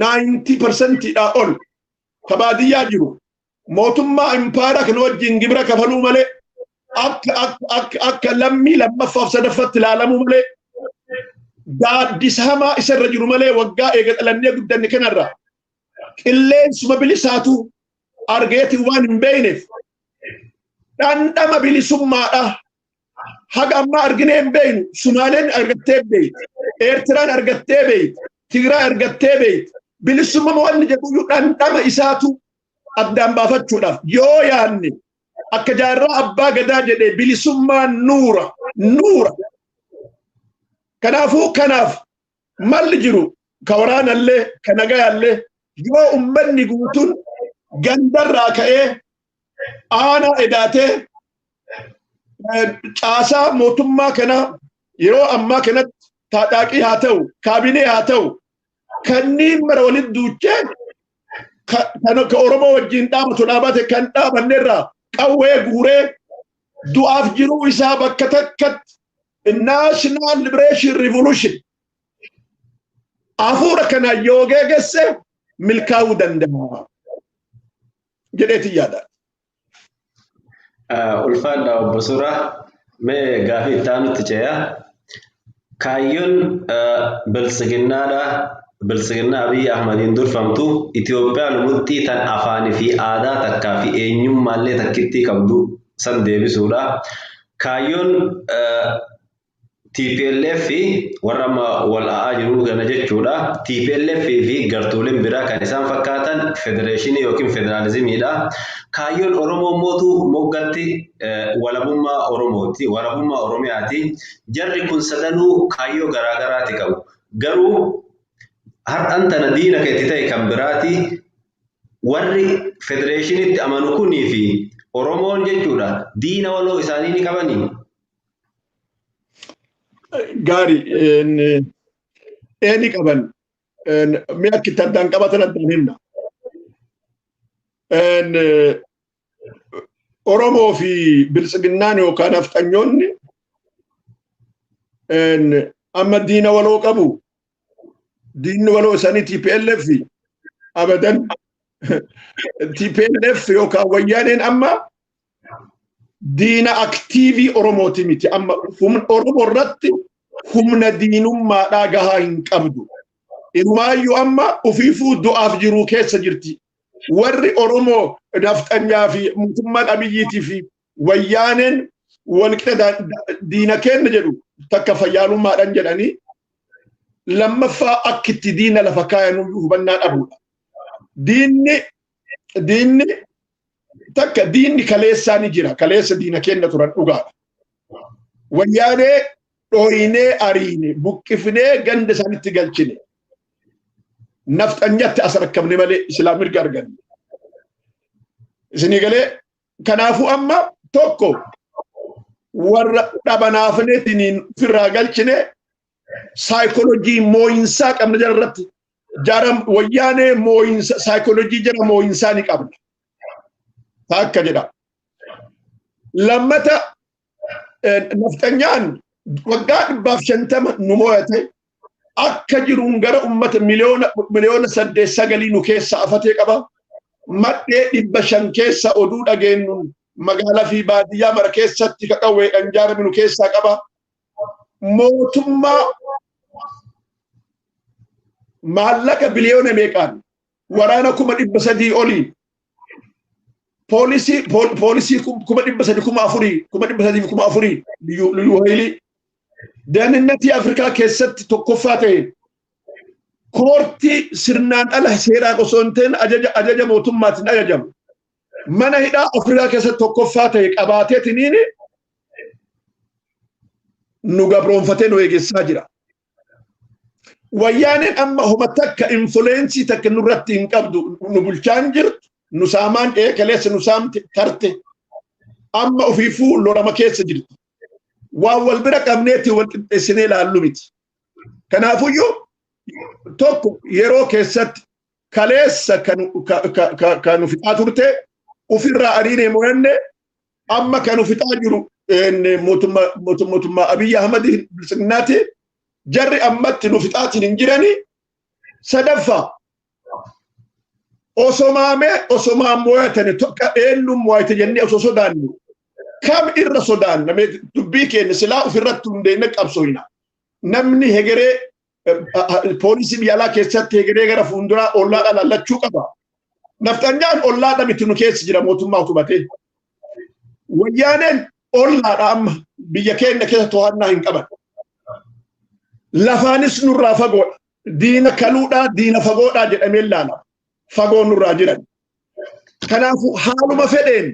90%dhaa ol ka baadiyyaa jiru mootummaa impaayeraa kana wajjin gibira kafaluu malee, akka lammii lammaffaaf sadaffaatti ilaalamuu malee, gaaddisa hamaa isarra jiru malee, waggaa eega dhalannee guddanne kanarra qilleensuma bilisaatu argeetiin waan hin beekneef dhandhama bilisummaadha. Haga ammaa arginee hin beeknu. Sumaaleen argattee beekti. Eertiraan argattee beekti. Tigraay argattee beekti. Bilisummaa wanni jedhu dhandhama isaatu addaan baafachuudhaaf yoo yaanne, akka jaarraa abbaa gadaa jedhee, bilisummaan nuura nuura. Kanaafuu kanaaf malli jiru Ka waraanallee ka nagayallee yoo ummanni guutuun gandarraa ka'ee aanaa edaatee caasaa mootummaa kana yeroo ammaa kanatti taadhaaqii haa ta'u, kaabinee haa ta'u, kanneen mara walitti duuchee ka Oromoo wajjin dhaabatu dhaabate kan dhaabanneerraa qawwee guuree du'aaf jiruu isaa bakka takkatti National Liberation Revolution hafuura kana yoo geegesse milkaa'uu danda'a jedheetiin yaada. Ulfaadha obbo Suuraa, mee gaafii itti aanutti ce'aa. Kaayyoon biltsiginnaadha. Biltsiginnaa Abiyyi Ahmadiin durfamtu Itoophiyaa lumuxxii tan afaanii fi aadaa takkaa fi eenyummaallee takkittii qabdu san deebisuudha. Kaayyoon TPLF warra amma wal a'aa jiru kana jechuudha. TPLF fi gartuuleen biraa kan isaan fakkaatan federeeshinii yookiin federaalizimiidha. Kaayyoon Oromoo mootu moggatti walabummaa Oromooti, walabummaa Oromiyaati. Jarri kun sadanuu kaayyoo garaagaraati qabu. Garuu har'an tana diina kan itti ta'e kan biraati. Warri federeeshiniitti amanu kunii fi Oromoon jechuudha diina waloo isaanii ni qabanii. Gaarii eeni qaban mi'a akka itti addaan qabatan addaan himna. Oromoo fi biltsiginnaan yookaan nafxanyoonni amma diina waloo qabu. Diinni waloo isaanii TPLF abadan. TPLF yookaan wayyaaneen amma diina active Oromooti miti. Amma Oromoo irratti humna diinummaadhaa gahaa hin qabdu. Inumaayyuu amma ufiifuu du'aaf jiruu keessa jirti. Warri Oromoo nafxanyaa fi mootummaan Abiyyiitii fi wayyaaneen walqixa diina kenna jedhu takka fayyaalummaadhaan jedhanii, lammaffaa akka itti diina lafa kaayanuyyuu hubannaa dhabuudha. Diinni takka diinni kaleessaa ni jira. Kaleessa diina kenna turan dhugaadha. Wayyaanee dhooyinee ariine buqqifnee ganda isaanitti galchine. Nafxanyatti as rakkabne malee islaam mirga arganne. Isinii galee? Kanaafuu amma tokko warra dhabanaafneetiniin ofirraa galchine, saayikoolojii mooyinsaa qabna jara irratti. Jara wayyaanee mooyinsa saayikoolojii jara mooyinsaa ni qabna. Takka jedha. Lammata, nafxanyaan waggaa 150 nu moo'ate. Akka jiruun gara ummata miliyoona 8-9 nu keessa afatee qaba. Madhee 500 keessa oduu dhageenyuun magaalaa fi baadiyyaa mara keessatti qaqawweedhaan ijaarame nu keessaa qaba. Mootummaa maallaqa biliyoona meeqaan waraana 300,000 olii, poolisii 300,000, 4,000, 304,000, liyyuu hayilii ደህንነት Afrikaa keessatti tokkoffaa ta'e, koortii sirnaan ala seeraan osoo hin ta'in ajaja mootummaatiin ajajamu, mana hidhaa Afrikaa keessatti tokkoffaa ta'e qabaateetiniin nu gabroonfatee nu eegessaa jira. Wayyaaneen amma homa takka influence takka nurratti hin qabdu. Nu bulchaan jirtu, nu saamaan dhee kaleessa nu saamte tarte, amma ofiifuu lolama keessa jirti. Waan wal bira qabneetti wal qixxeessinee ilaallu miti. Kanaafuyyuu tokko yeroo keessatti kaleessa kan nu fixaa turte ofirraa ariinee mo'anne, amma kan nu fixaa jiru mootummaa Abiyyi Ahmad biltsiginnaati. Jarri ammatti nu fixaatiin hin jirani. Sadaffaa, osomaamee osomaan mo'atani tokko eenyuun mo'ate jennee osoo sodaannu kam irra sodaanna? Dubbii keenya silaa ofirratti hundeenne qabsooyna. Namni hegeree poolisii biyya alaa keessatti hegeree gara fuulduraa ollaadha lallachuu qaba. Nafxanyaan ollaadha miti, nu keessa jira mootummaa utubatee. Wayyaaneen ollaadha, amma biyya keenya keessa to'annaa hin qaban. Lafaanis nurraa fagoodha. Diina kaluudhaa, diina fagoodhaa jedhamee ilaala. Fagoo nurraa jiran. Kanaafuu haaluma fedheen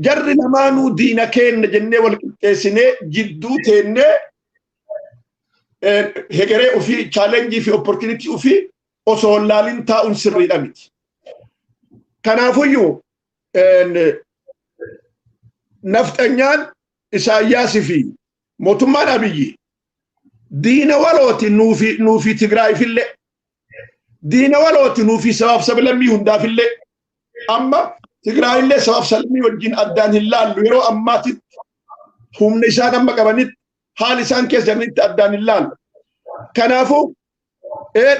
jarri lamaanuu diina keenya jennee wal qixxeessinee jidduu teennee Hegeree ofii, challenge fi opportunity ofii osoo laalin taa'uun sirriidha miti. Kanaafuyyuu nafxanyaan Isaayyaasii fi mootummaan Abiyyi diina walooti nuufi Tigraayifillee, diina walooti nuufi sabaaf sablammii hundaafillee. Amma Tigraayillee sabaaf sablammii wajjin addaan hin laallu. Yeroo ammaatitti humna isaan amma qabanitti, haala isaan keessa jiranitti addaan hin laallu. Kanaafuu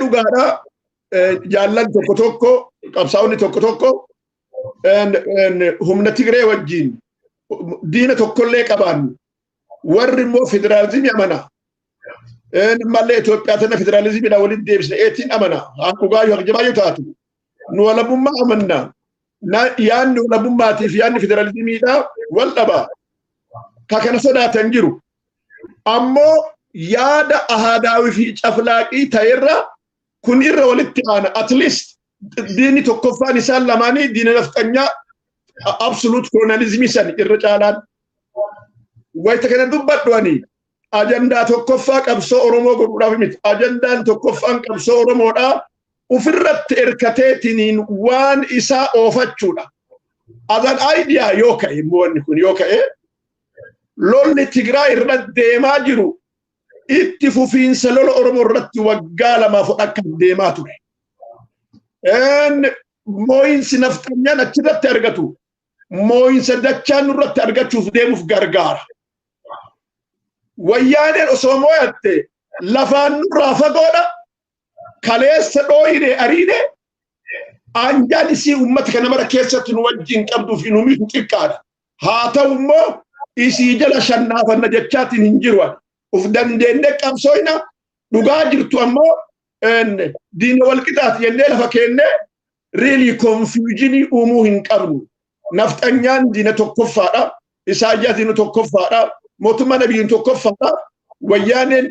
dhugaadha, jaallan tokko tokko, qabsaa'onni tokko tokko humna Tigree wajjin diina tokkollee qabaannu, warri immoo federaalizimii amana. Mallee Itoophiyaa tana federaalizimiidhaan walitti deebisne eetiin amana. Haa dhugaayyuu haqjabaayyuu taatu. Nu walabummaa amanna. Yaanni walabummaatiif yaanni federaalizimiidhaa wal dhaba. Ka kana sodaatan jiru. Ammoo yaada ahaadaawii fi caflaaqii ta'erra kun irra walitti aana. At least diinni tokkoffaan isaan lamaanii diina nafxanyaa absolute colonialismii san irra caalaan. Wayita kana dubbadhu, ani ajandaa tokkoffaa qabsoo Oromoo godhuudhaaf miti. Ajandaan tokkoffaan qabsoo Oromoodhaa ufirratti erkateetiniin waan isaa oofachuudha. As an idea yoo ka'e immoo, wanni kun yoo ka'e, lolli Tigraay irra deemaa jiru itti fufiinsa lola Oromoo irratti waggaa 2f akka deemaa ture. Mooyinsi nafxanyaan achirratti argatu mooyinsa dachaan nurratti argachuuf deemuuf gargaara. Wayyaaneen osoo moo'atte lafaan nurraa fagoodha. Kaleessa dhooyine ariine anjaan isii uummata kana mara keessatti nu wajjin qabduuf nu miidhu xiqqaadha. Haa ta'u immoo isii jala shannaafanna jechaatiin hin jiru. Uf dandeenye qabsooyna. Dhugaa jirtu ammoo diina walqixaati jennee lafa keennee really confusionii uumuu hin qabnu. Nafxanyaan diina tokkoffaadha. Isaayyaas diina tokkoffaadha. Mootummaan Abiyyiin tokkoffaadha. Wayyaaneen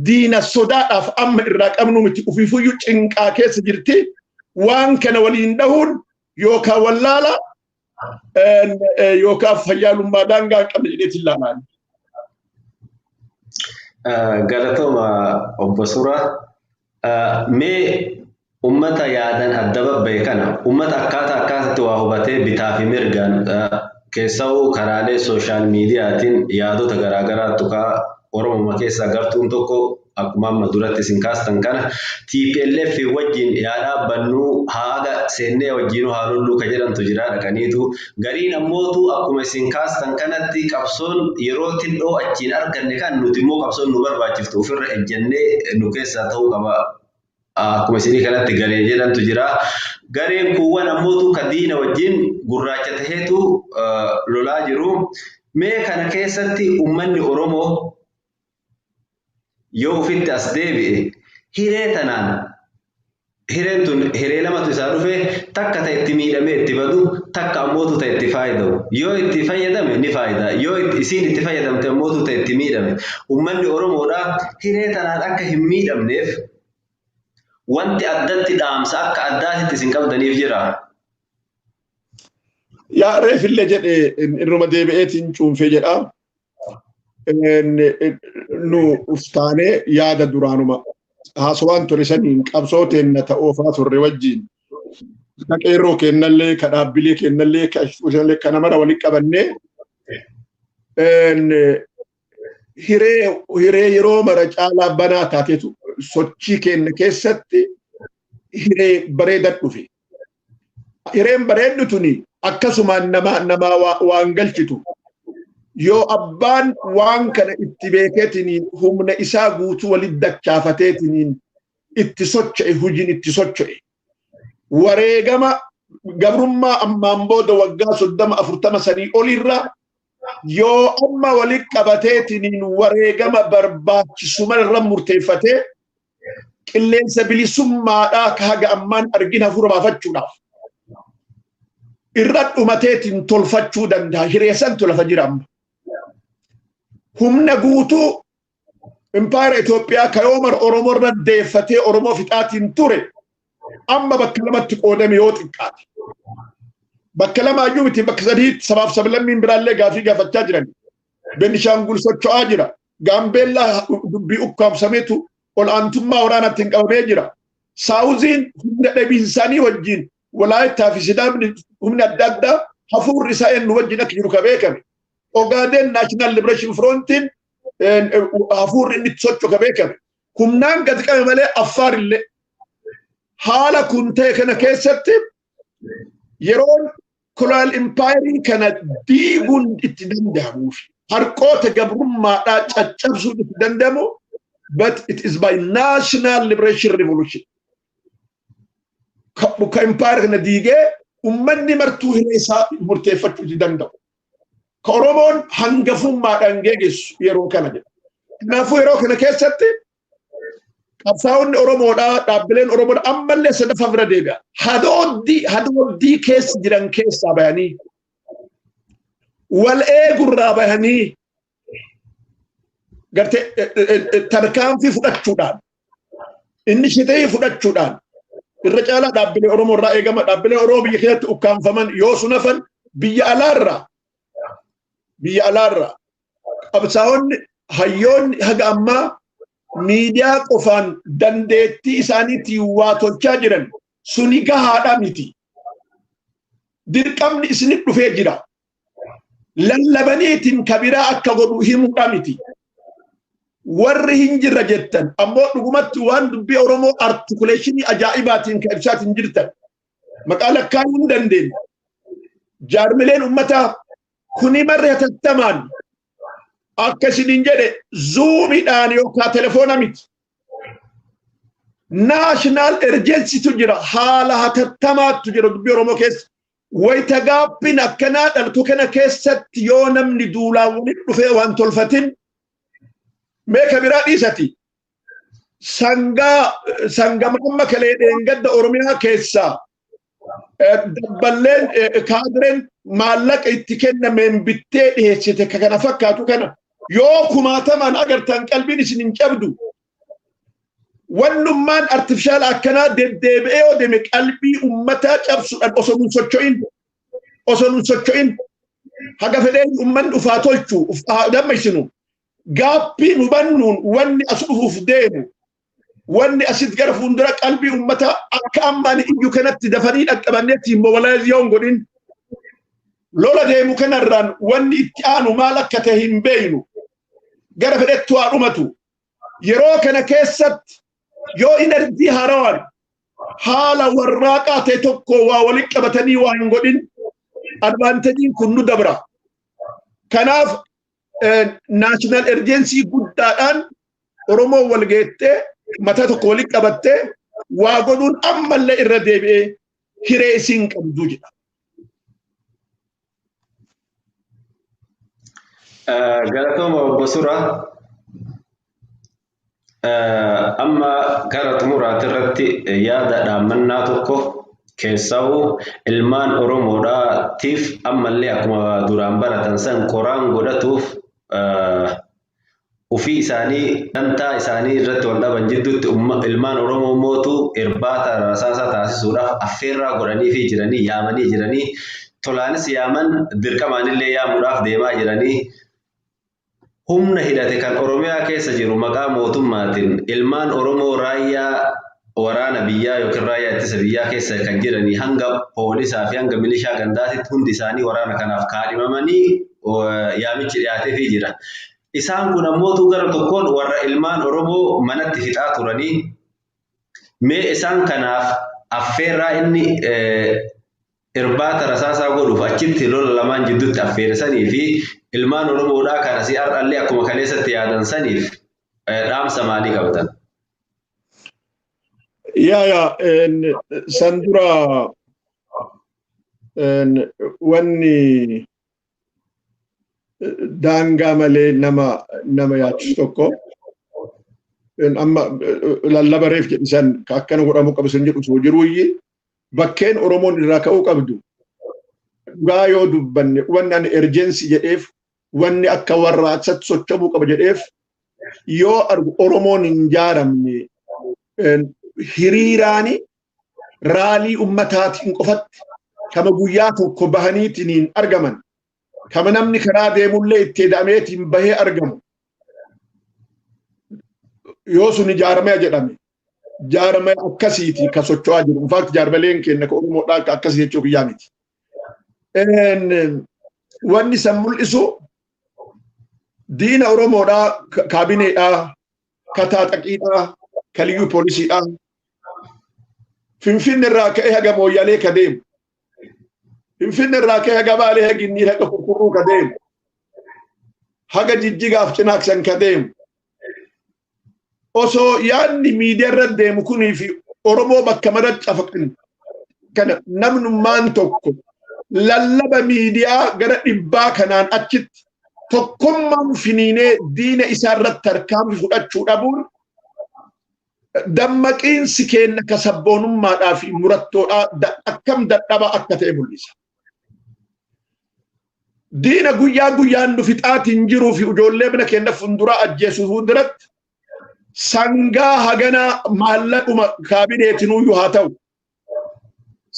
diina sodaadhaaf amma irraa qabnu miti. Ufiifuyyuu cinqaa keessa jirti. Waan kana waliin dhahuun yookaan wallaala yookaan fayyaalummaa daangaa hin qabne jedheetiin ilaalaan. Galatooma, obbo Suuraa. Mee ummata yaadan adda babba'e kana, ummata akkaataa akkaataatti waa hubatee bitaa fi mirgaan, keessa'uu karaalee social mediaatiin yaadota garaagaraa tuqaa, Oromoma keessaa gartuun tokko akkuma amma duratti isin kaastan kana TPLF wajjin yaa dhaabbannuu, haaga seennee wajjinuu haa lolluu ka jedhantu jira dhaqaniitu. Gariin ammootu akkuma isin kaastan kanatti qabsoon yeroo xinnoo achiin arganne kan nuti immoo qabsoon nu barbaachiftu ofirra ejjennee nu keessaa ta'uu qaba, akkuma isinii kanatti garee jedhantu jira. Gareen kuuwwan ammootu ka diina wajjin gurraacha taheetu lolaa jiru. Mee kana keessatti uummanni Oromoo yoo ofitti as deebi'e, hiree tanaan, hireen tun hiree lamatu isaa dhufe: takka ta itti miidhamee itti badu, takka ammootu ta itti faayida'u. Yoo itti fayyadame ni faayida, yoo isiin itti fayyadamte ammootu ta itti miidhame. Uummanni Oromoodha hiree tanaan akka hin miidhamneef wanti addatti dhaamsa akka addaatitti isin qabdaniif jira. Yaa, reefillee jedhe, irruma deebi'eetiin cuunfee jedha. Nu uftaanee yaada duraanuma haasawaan ture saniin qabsoo teenna ta'oofaa turre wajjin, ka qeerroo kennallee, ka dhaabbilee kennallee, ka kana mara walitti qabannee, hiree yeroo mara caalaa banaa taateetu sochii keenya keessatti hiree bareedan dhufe. Hireen bareeddu tuni akkasumaan nama waan galchitu. Yoo abbaan waan kana itti beekeetiniin humna isaa guutuu walitti dachaafateetiniin itti socho'e, hojiin itti socho'e. Wareegama gabrummaa ammaan booda waggaa 30 40 sanii olirra yoo amma walitti qabateetiniin wareegama barbaachisu irra murteeffatee qilleensa bilisummaadhaa ka haga ammaan argina hafuura baafachuudhaaf irra dhumateetiin tolfachuu danda'a. Hireessantu lafa jira amma. Humna guutuu impaayera Itoophiyaa kayoomar Oromoo irra deeffatee Oromoo fixaatiin ture amma bakka lamatti qoodame yoo xiqqaate. Bakka lamaayyuu miti, bakka sadiitti. Sabaaf sablammiin biraallee gaafii gaafachaa jiran. Benishaangul socho'aa jira. Gaambeellaa dubbii ukkaamsameetu ol'aantummaa waraanaatti hin qabamee jira. Saawuziin humna dhabiinsaanii wajjin Walaayittaa fi Sidaamni humni adda addaa hafuurri isaa eenyu wajjin akka jiru ka beekame. Ogaadeen National Liberation Frontiin hafuurri inni itti socho'u ka beekame. Humnaan gadi qabe malee Affaar illee haala kun ta'e kana keessatti yeroon colonial empire kana diiguun itti danda'amuuf harqoota gabrummaadhaa caccabsuun itti danda'amu, but it is by national liberation revolution. Ka empire kana diigee ummanni martuu hiree isaa murteeffachuu itti danda'u. Ka Oromoon hangafummaadhaan geeggessu yeroo kana jedha. Kanaafuu yeroo kana keessatti qabsaa'onni Oromoodhaa, dhaabbileen Oromoodhaa ammallee sadaffaa bira deebi'a. Hadooddii keessa jiran keessaa bayanii, wal eegurraa bayanii, gartee tarkaanfii fudhachuudhaan, initiative fudhachuudhaan irra caalaa dhaabbilee Oromoo irraa eegama. Dhaabbilee Oromoo biyya keessatti ukkaamfaman yoo sun hafan, biyya alaarraa qabsaa'onni, hayyoonni haga ammaa miidiyaa qofaan dandeettii isaaniitiin waa tolchaa jiran suni gahaadha miti. Dirqamni isinit dhufee jira. Lallabaniitiin kabiraa akka godhu himuudha miti. Warri hin jirra jettan ammoo dhugumatti waan dubbii Oromoo articulation ajaa'ibaatiin kan ibsaatiin jirtan maqaa lakkaa'uu hin dandeenye. Jaarmileen uummataa kuni marri hatattamaan akka isiniin jedhe Zoomiidhaan yookaan telefoona miti. National urgencytu jira, haala hatattamaatu jira dubbii Oromoo keessa. Wayita gaappiin akkanaa dhaltu kana keessatti yoo namni duulaan walitti dhufee waan tolfatin meeka biraa dhiisati. Sangaa sangama amma kalee dheengadda Oromiyaa keessaa dabballeen kaadireen maallaqa itti kennameen bittee dhiheessite ka kana fakkaatu kana yoo kumaatamaan agartan qalbiin isin hin cabdu. Wannummaan artificial akkanaa deddeebi'ee yoo deeme qalbii ummataa cabsuudhaan osoo nun socho'in haga fedheen ummanni ufaa tolchu ufaa dammaysinu gaappii nu bannuun wanni as dhufuuf deemu, wanni asit gara fuuldura qalbii ummataa akka ammaan iyyu kanatti dafanii dhaqqabanneetti mobilize yoo hin godhin, lola deemu kanarraan wanni itti aanu maal akka ta'e hin beeynu, gara fedhettu haa dhumatu. Yeroo kana keessatti yoo energy haarawaan haala warraaqaa ta'e tokko waa walitti qabatanii waa hin godhin, advantageiin kun nu dabra. Kanaaf national urgency guddaadhaan Oromoo wal geettee mataa tokko walitti qabattee waa godhuun ammallee irra deebi'ee hiree isiin qabdu jedha. Galatooma, obbo Suraa. Amma gara xumuraati irratti yaada dhaammannaa tokko keessa'u ilmaan Oromoodhaatiif ammallee akkuma duraan baratan san qoraan godhatuuf ufii isaanii dantaa isaanii irratti wal dhaban jidduutti ilmaan Oromoo mootu irbaata rasaasaa taasisuudhaaf affeerraa godhanii fi jiranii yaamanii jiranii, tolaanis yaaman, dirqamaanillee yaamuudhaaf deemaa jiranii, humna hidhate kan Oromiyaa keessa jiru maqaa mootummaatiin ilmaan Oromoo raayyaa waraana biyyaa yookiin raayyaa ittisa biyyaa keessa kan jiranii hanga poolisaa fi hanga milishaa gandaatitti hundi isaanii waraana kanaaf kaadhimamanii yaamichi dhiyaateefii jira. Isaan kun ammootu gara tokkoon warra ilmaan Oromoo manatti fixaa turanii, mee isaan kanaaf affeerraa inni irbaata rasaasaa godhuuf achitti lola lamaan jidduutti affeersanii fi ilmaan Oromoodhaa kan asii har'allee akkuma kaleessatti yaadan saniif dhaamsa maalii qabatan? Yaa, san dura wanni daangaa malee nama yaachisu tokko, amma lallaba reef jedhisan akkana godhamuu qabu sun jedhu osoo jiruuyyi, bakkeen Oromoon irraa ka'uu qabdu, dhugaa yoo dubbanne, wanni ani urgency jedheef, wanni akka warraaqsatti socho'uu qaba jedheef, yoo argu Oromoon hin jaaramne, hiriiraani rally ummataatiin qofatti kama guyyaa tokko bahaniitiin argaman, kama namni karaa deemullee itti eda'ameetiin bahee argamu. Yoo sun ijaaramee jedhame jaaramee akkasiiti ka socho'aa jiru. In fact, jaarmaleen keenya ka Oromoodhaa akka akkasii jechuu kiyyaa miti. Wanni san mul'isu diina Oromoodhaa, kaabineedhaa, ka taaxaqiidhaa, ka liyyuu poolisiidhaa. Finfinne irraa ka'ee haga Mooyyalee ka deemu. Finfinne irraa ka'ee haga Baalee, haga Ginnii, haga Kurkurruu ka deemu. Haga Jijjigaaf Cinaaksan ka deemu. Osoo yaadni miidiyaa irra deemu kunii fi Oromoo bakka maratti cafaqan kana namnummaan tokko lallaba miidiyaa gara 100 kanaan achitti tokkummaan finiinee diina isaa irratti tarkaanfii fudhachuu dhabuun dammaqiinsi keenya ka sabboonummaadhaa fi murattoodhaa akkam dadhabaa akka ta'e mul'isa. Diina guyyaa guyyaan nu fixaatiin jiruu fi ijoollee mana keenya fuulduraa ajjeesuu fuulduratti sangaa haganaa maallaquma kaabineetinuyyuu haa ta'u.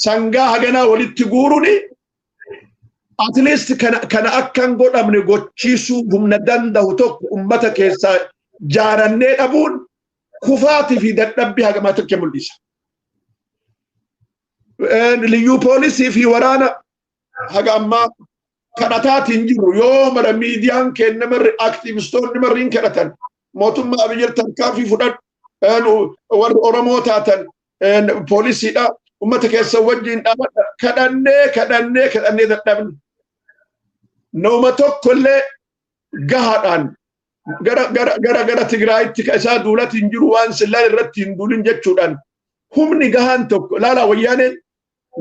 Sangaa haganaa walitti guuruuni at least kana akka hin godhamne gochiisuu humna danda'u tokko ummata keessaa jaarannee dhabuun kufaatii fi dadhabbii hagamaa tokko mul'isa. Liyyuu poolisii fi waraana haga ammaa kadhataatiin jiru yoo mara miidiyaan keenya marri, aktiivistoonni marri hin kadhatan. Mootummaa Abiyyi tarkaanfii fudhadhu, warri Oromoo taatan poolisiidha ummata keessa wajjin dhaabadha, kadhannee kadhannee kadhannee dadhabne. Nama tokkollee gahaadhaan gara gara gara gara Tigraayitti ka isaa duulatiin jiru waan sillaan irratti hin duulin jechuudhaan humni gahaan tokko laala. Wayyaaneen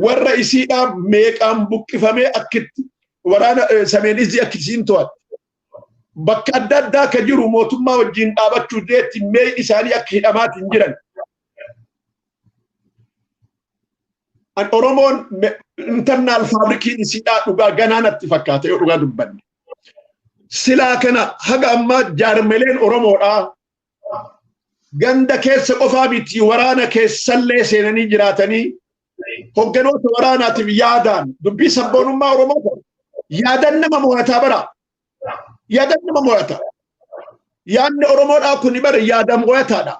warra isiidhaa meeqaan buqqifamee akkitti waraana Sameen Izii akka isiin to'atte, bakka adda addaa ka jiru mootummaa wajjin dhaabachuu deetti mee isaanii akka hidhamaatiin jiran. An Oromoon internal fabrikiin isiidhaa dhugaa ganaa natti fakkaata yoo dhugaa dubbanne. Silaa kana haga ammaa jaarmeleen Oromoodhaa ganda keessa qofaa miti, waraana keessallee seenanii jiraatanii hogganoota waraanaatiif yaadaan dubbii sabboonummaa Oromoo ta'u yaadan nama mo'ataa bara. Yaadan nama mo'ata. Yaadni Oromoodhaa kun bara yaada mo'ataadha.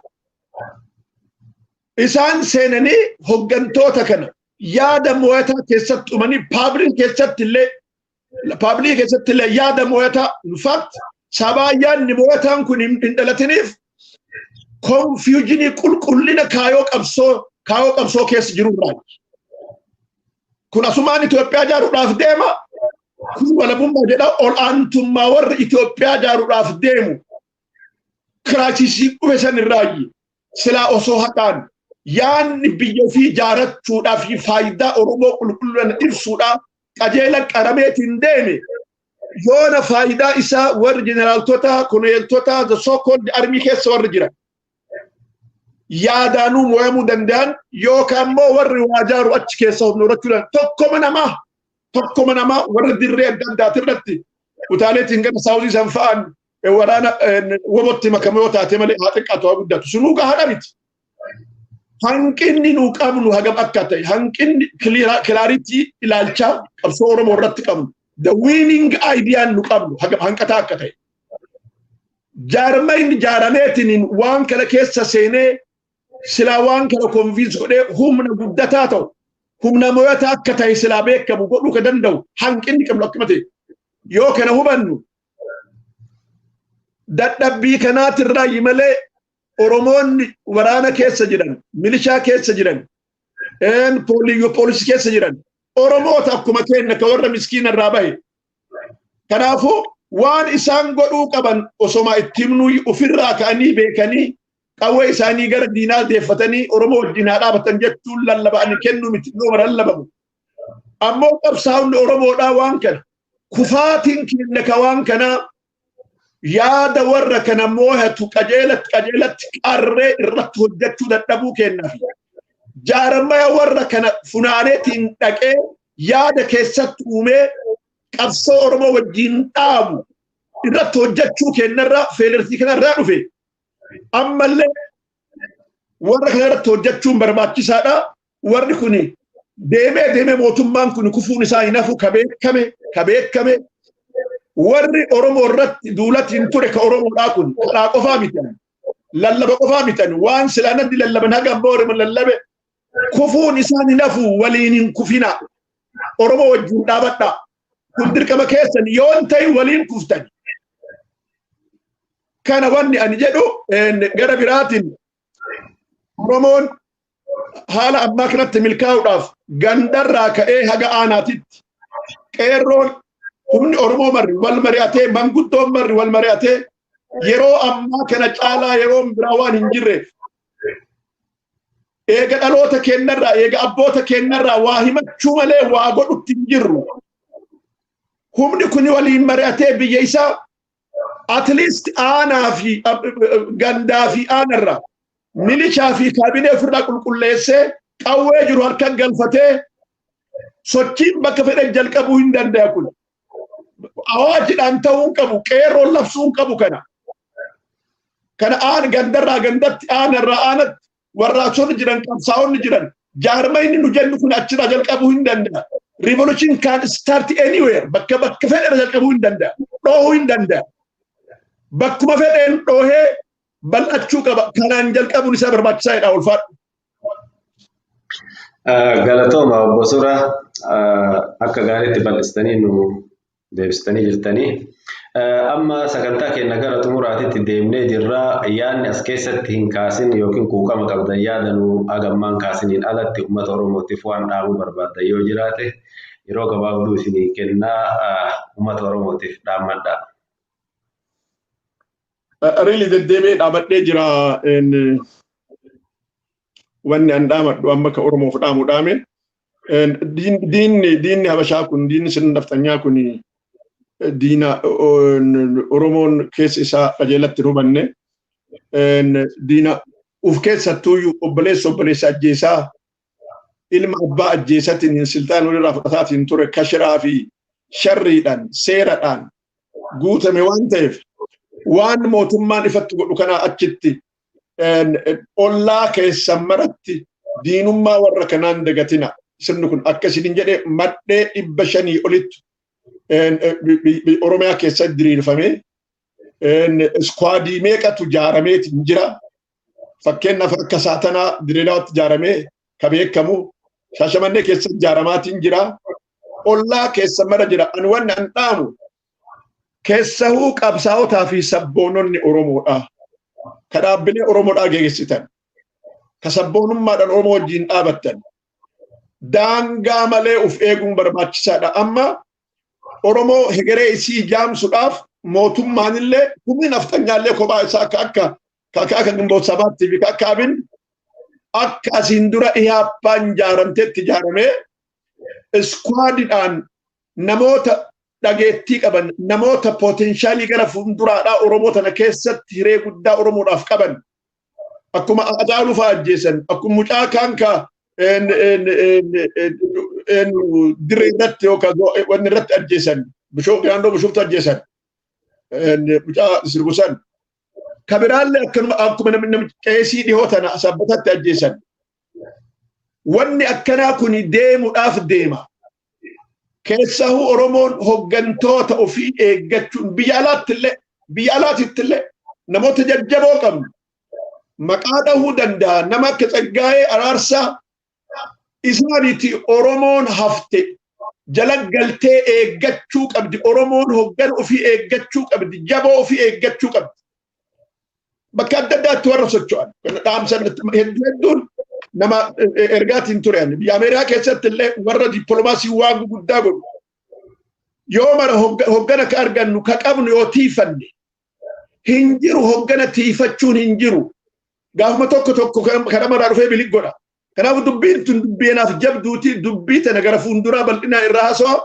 Isaan seenanii hoggantoota kana yaada mo'ataa keessatti uumanii public keessatti illee yaada mo'ataa, in fact, sabaa yaadni mo'ataan kun hin dhalatiniif confusion qulqullina kaayoo qabsoo keessa jiru irraa. Kun asumaan Itoophiyaa ijaaruudhaaf deema. Kun walabummaa jedha, ol aantummaa warri Itoophiyaa ijaaruudhaaf deemu. Crisis dhufe san irraayi. Silaa osoo haqaan yaanni biyya ofii ijaarrachuudhaaf fi faayidaa Oromoo qulqullina ibsuudhaaf qajeela qarameetiin deeme, yoona faayidaa isaa warri jeneraaltota, kononeeltota, the so called army keessa warri jiran yaadaanuu mo'amuu danda'an, yookaan immoo warri waa ijaaru achi keessa humna horachuu danda'an, tokkoma namaa warra dirree adda addaati irratti kutaaleetiin gara saawuzii san fa'aan waraana wobotti makamu yoo taate malee, haa xiqqaatu haa guddatu, sunuu gahaadha miti. Hanqinni nu qabnu hagam akka ta'e, hanqinni clarity ilaalchaa qabsoo Oromoo irratti qabnu, the winning idea nu qabnu hagam hanqataa akka ta'e. Jaarmayni jaarameetiin waan kana keessa seenee silaa waan kana convince godhee humna guddataa ta'u, humna mo'ataa akka ta'e silaa beekamu godhuu ka danda'u hanqinni qabnu akkuma ta'e. Yoo kana hubannu, dadhabbii kanaatirraa malee Oromoonni waraana keessa jiran, milishaa keessa jiran, poolisii keessa jiran Oromoota akkuma keenya ka warra miskiina irraa bahe. Kanaafuu waan isaan godhuu qaban osoma itti himnuu ofirraa ka'anii beekanii qawwee isaanii gara diinaa deeffatanii Oromoo wajjin haa dhaabatan jechuun lallaba'anii kennuu miti, yooma lallabamu. Ammoo qabsaa'onni Oromoodhaa waan kana kufaatiin keenya ka waan kanaa yaada warra kana moohatu qajeelatti qajeelatti qarree irratti hojjechuu dadhabuu kennaaf. Jaaramaya warra kana funaaneetiin dhaqee yaada keessatti uumee qabsoo Oromoo wajjin dhaabu irratti hojjechuu kennarraa failure kanarraa dhufe. Ammallee warra kana irratti hojjechuun barbaachisaadha. Warri kun deemee deemee mootummaan kun kufuun isaa hin hafu, ka beekame ka beekame. Warri Oromoo irratti duulatti hin ture ka Oromoodhaa kun kadhaa qofaa miti. Lallaba qofaa mitan waan silaa namni lallaban haga ammoo Oromoo lallabe kufuun isaan hin hafu, waliin hin kufina. Oromoo wajjin dhaabadha. Kun dirqama keessan yoo hin ta'in waliin kuftan. Kana wanni ani jedhu. Gara biraatiin, Oromoon haala ammaa kanatti milkaa'uudhaaf gandarraa ka'ee haga aanaatitti qeerroon, humni Oromoo marri wal mari'atee, manguddoon marri wal mari'atee, yeroo ammaa kana caalaa yeroon biraa waan hin jirreef, eega dhaloota kennarraa, eega abboota kennarraa waa himachuu malee waa godhutti hin jirru. Humni kun waliin mari'atee biyya isaa at least aanaa fi gandaa fi aanarraa milishaa fi kaabinee ofirraa qulqulleessee, qawwee jiru harkaan galfatee, sochiin bakka fedhan jalqabuu hin danda'a kun. Awaajiidhaan ta'uu hin qabu, qeerroon labsuu hin qabu kana. Kana aan gandarraa gandatti, aanarraa aanatti warraaqsonni jiran, qabsaa'onni jiran, jaarmayni nu jennu kun achirraa jalqabuu hin danda'a. Revolution can start anywhere. Bakka fedhe jalqabuu hin danda'a. Dhoohuu hin danda'a. Bakkuma fedheen dhoohee bal'achuu qaba. Kanaan jalqabuun isaa barbaachisaadha, ulfaadhu. Galatooma, obbo Sura, akka gaariitti bal'istanii nu deebistanii jirtanii. Amma sagantaa keenya gara xumuraatitti deemnee jirra. Yaadni as keessatti hin kaasin yookiin quuqama qabdan, yaada nu hagammaan kaasiniin alatti uummata Oromootiif waan dhaamuu barbaaddan yoo jiraate, yeroo gabaabduu isinii kennaa, uummata Oromootiif dhaammadha. Really, deddeebi'ee dhaabadhee jira. Wanni an dhaamadhu amma ka Oromoof dhaamu dhaame. Diinni Habashaa kun, diinni sirna nafxanyaa kun, diina Oromoon keessa isaa qajeelatti hin hubanne, diina uf keessattuuyyuu obboleessa obboleessa ajjeesaa, ilma abbaa ajjeesatiin siltaan walirraa fudhataatiin ture, kashiraa fi sharriidhaan seeradhaan guutame waan ta'eef, waan mootummaan ifatti godhu kanaa achitti ollaa keessan maratti diinummaa warra kanaan dagatina. Sirni kun akka isin jedhe madhee 500 olitti Oromiyaa keessatti diriirfamee, squadii meeqatu jaarameetiin jira. Fakkeenyaaf akka Saatanaa Direedaatti ijaaramee ka beekamu, Shaashamannee keessatti ijaaramaatiin jira. Ollaa keessa mara jira. Ani wanni an dhaamu keessahuu qabsaa'otaa fi sabboononni Oromoodha. Ka dhaabbilee Oromoodhaa geessitan. Ka sabboonummaadhaan Oromoo wajjin dhaabattan. Daangaa malee uf eeguun barbaachisaadha. Amma Oromoo hegeree isii jaamsuudhaaf mootummaan illee, humni nafxanyaallee kophaa isaa akka Gimboot Sabaatti fi akka Abin, akka asiin dura Ihaappaan ijaaramteetti ijaaramee, squadidhaan namoota dhageettii qaban, namoota potentialii gara fuulduraadhaa Oromoo tana keessatti hiree guddaa Oromoodhaaf qaban, akkuma Haacaaluu fa'aa ajjeesan, akkuma mucaa kaan ka dirree irratti yookaan wanni irratti ajjeesan, naannoo Bishooftu ajjeesan, mucaa sirbu san. Kabiraallee akkanuma, akkuma namni qeesii dhihoo tana Sabbatatti ajjeesan. Wanni akkanaa kun deemuudhaaf deema. Keessahuu Oromoon hoggantoota ofii eeggachuun biyya alaatitti illee namoota jajjaboo qabnu maqaa dhahuu danda'a, nama akka Tsaggaayee Araarsaa isaaniiti. Oromoon hafte jala galtee eeggachuu qabdi. Oromoon hoggana ofii eeggachuu qabdi. Jaboo ofii eeggachuu qabdi. Bakka adda addaatti warra socho'an dhaamsan hedduu hedduun nama ergaatiin ture. Biyya Ameerikaa keessatti illee warra dippiloomaasii waan guguddaa godhu. Yoo mara hoggana ka argannu ka qabnu yoo tiifanne hin jiru, hoggana tiifachuun hin jiru. Gaafuma tokko tokko kan namarraa dhufee bilik godha. Kanaaf dubbiin tun dubbeenaaf jabduuti, dubbii tana gara fuulduraa bal'inaa irraa haasawaa.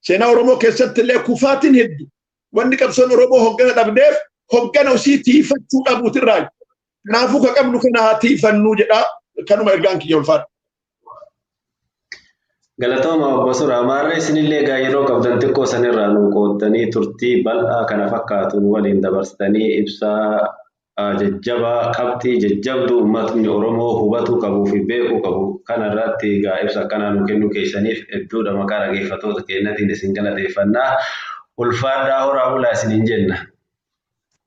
Seenaa Oromoo keessatti illee kufaatiin hedduu. Wanni qabsoon Oromoo hoggana dhabdeef hoggana osii tiifachuu dhabuutirraa. Kanaafuu ka qabnu kana haa tiifannuu jedhaa, kanuma ergaan kiyya, ulfaadha. Galatooma, obbo Suraa. Maarree isinillee egaa yeroo qabdan xiqqoo sanirraa nu qooddanii, turtii bal'aa kana fakkaatu nu waliin dabarsitanii, ibsaa jajjabaa, qabxii jajjabduu uummatni Oromoo hubatuu qabuu fi beekuu qabu kanarratti egaa ibsa akkanaa nu kennuu keessaniif hedduudha maqaa dhaggeeffattoota keenyatiin isin galateeffannaa. Ulfaadhaa, horaa bulaa isiniin jenna.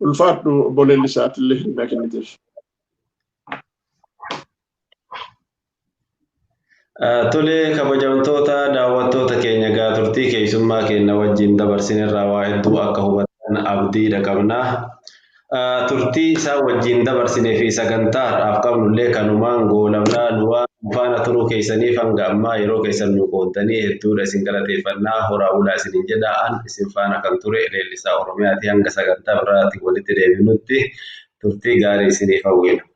Ulfaadhu obbo Leellisaatillee hirmaa kenniteef. Tole, kabajamtoota daawwattoota keenya, gaa turtii keessummaa keenya wajjin dabarsinerraa waa hedduu akka hubattan abdiidha qabna. Turtii isaan wajjin dabarsinee fi sagantaa har'aaf qabnullee kanumaan goolabnaa. Nu waan faana turuu keessaniif, hanga ammaa yeroo keessan nu qooddanii, hedduudha isin galateeffannaa. Horaa bulaa isiniin jedha. An isin faana kan ture Leellisaa Oromiyaati. Hanga sagantaa biraatiin walitti deebinutti turtii gaarii isiniif hawwina.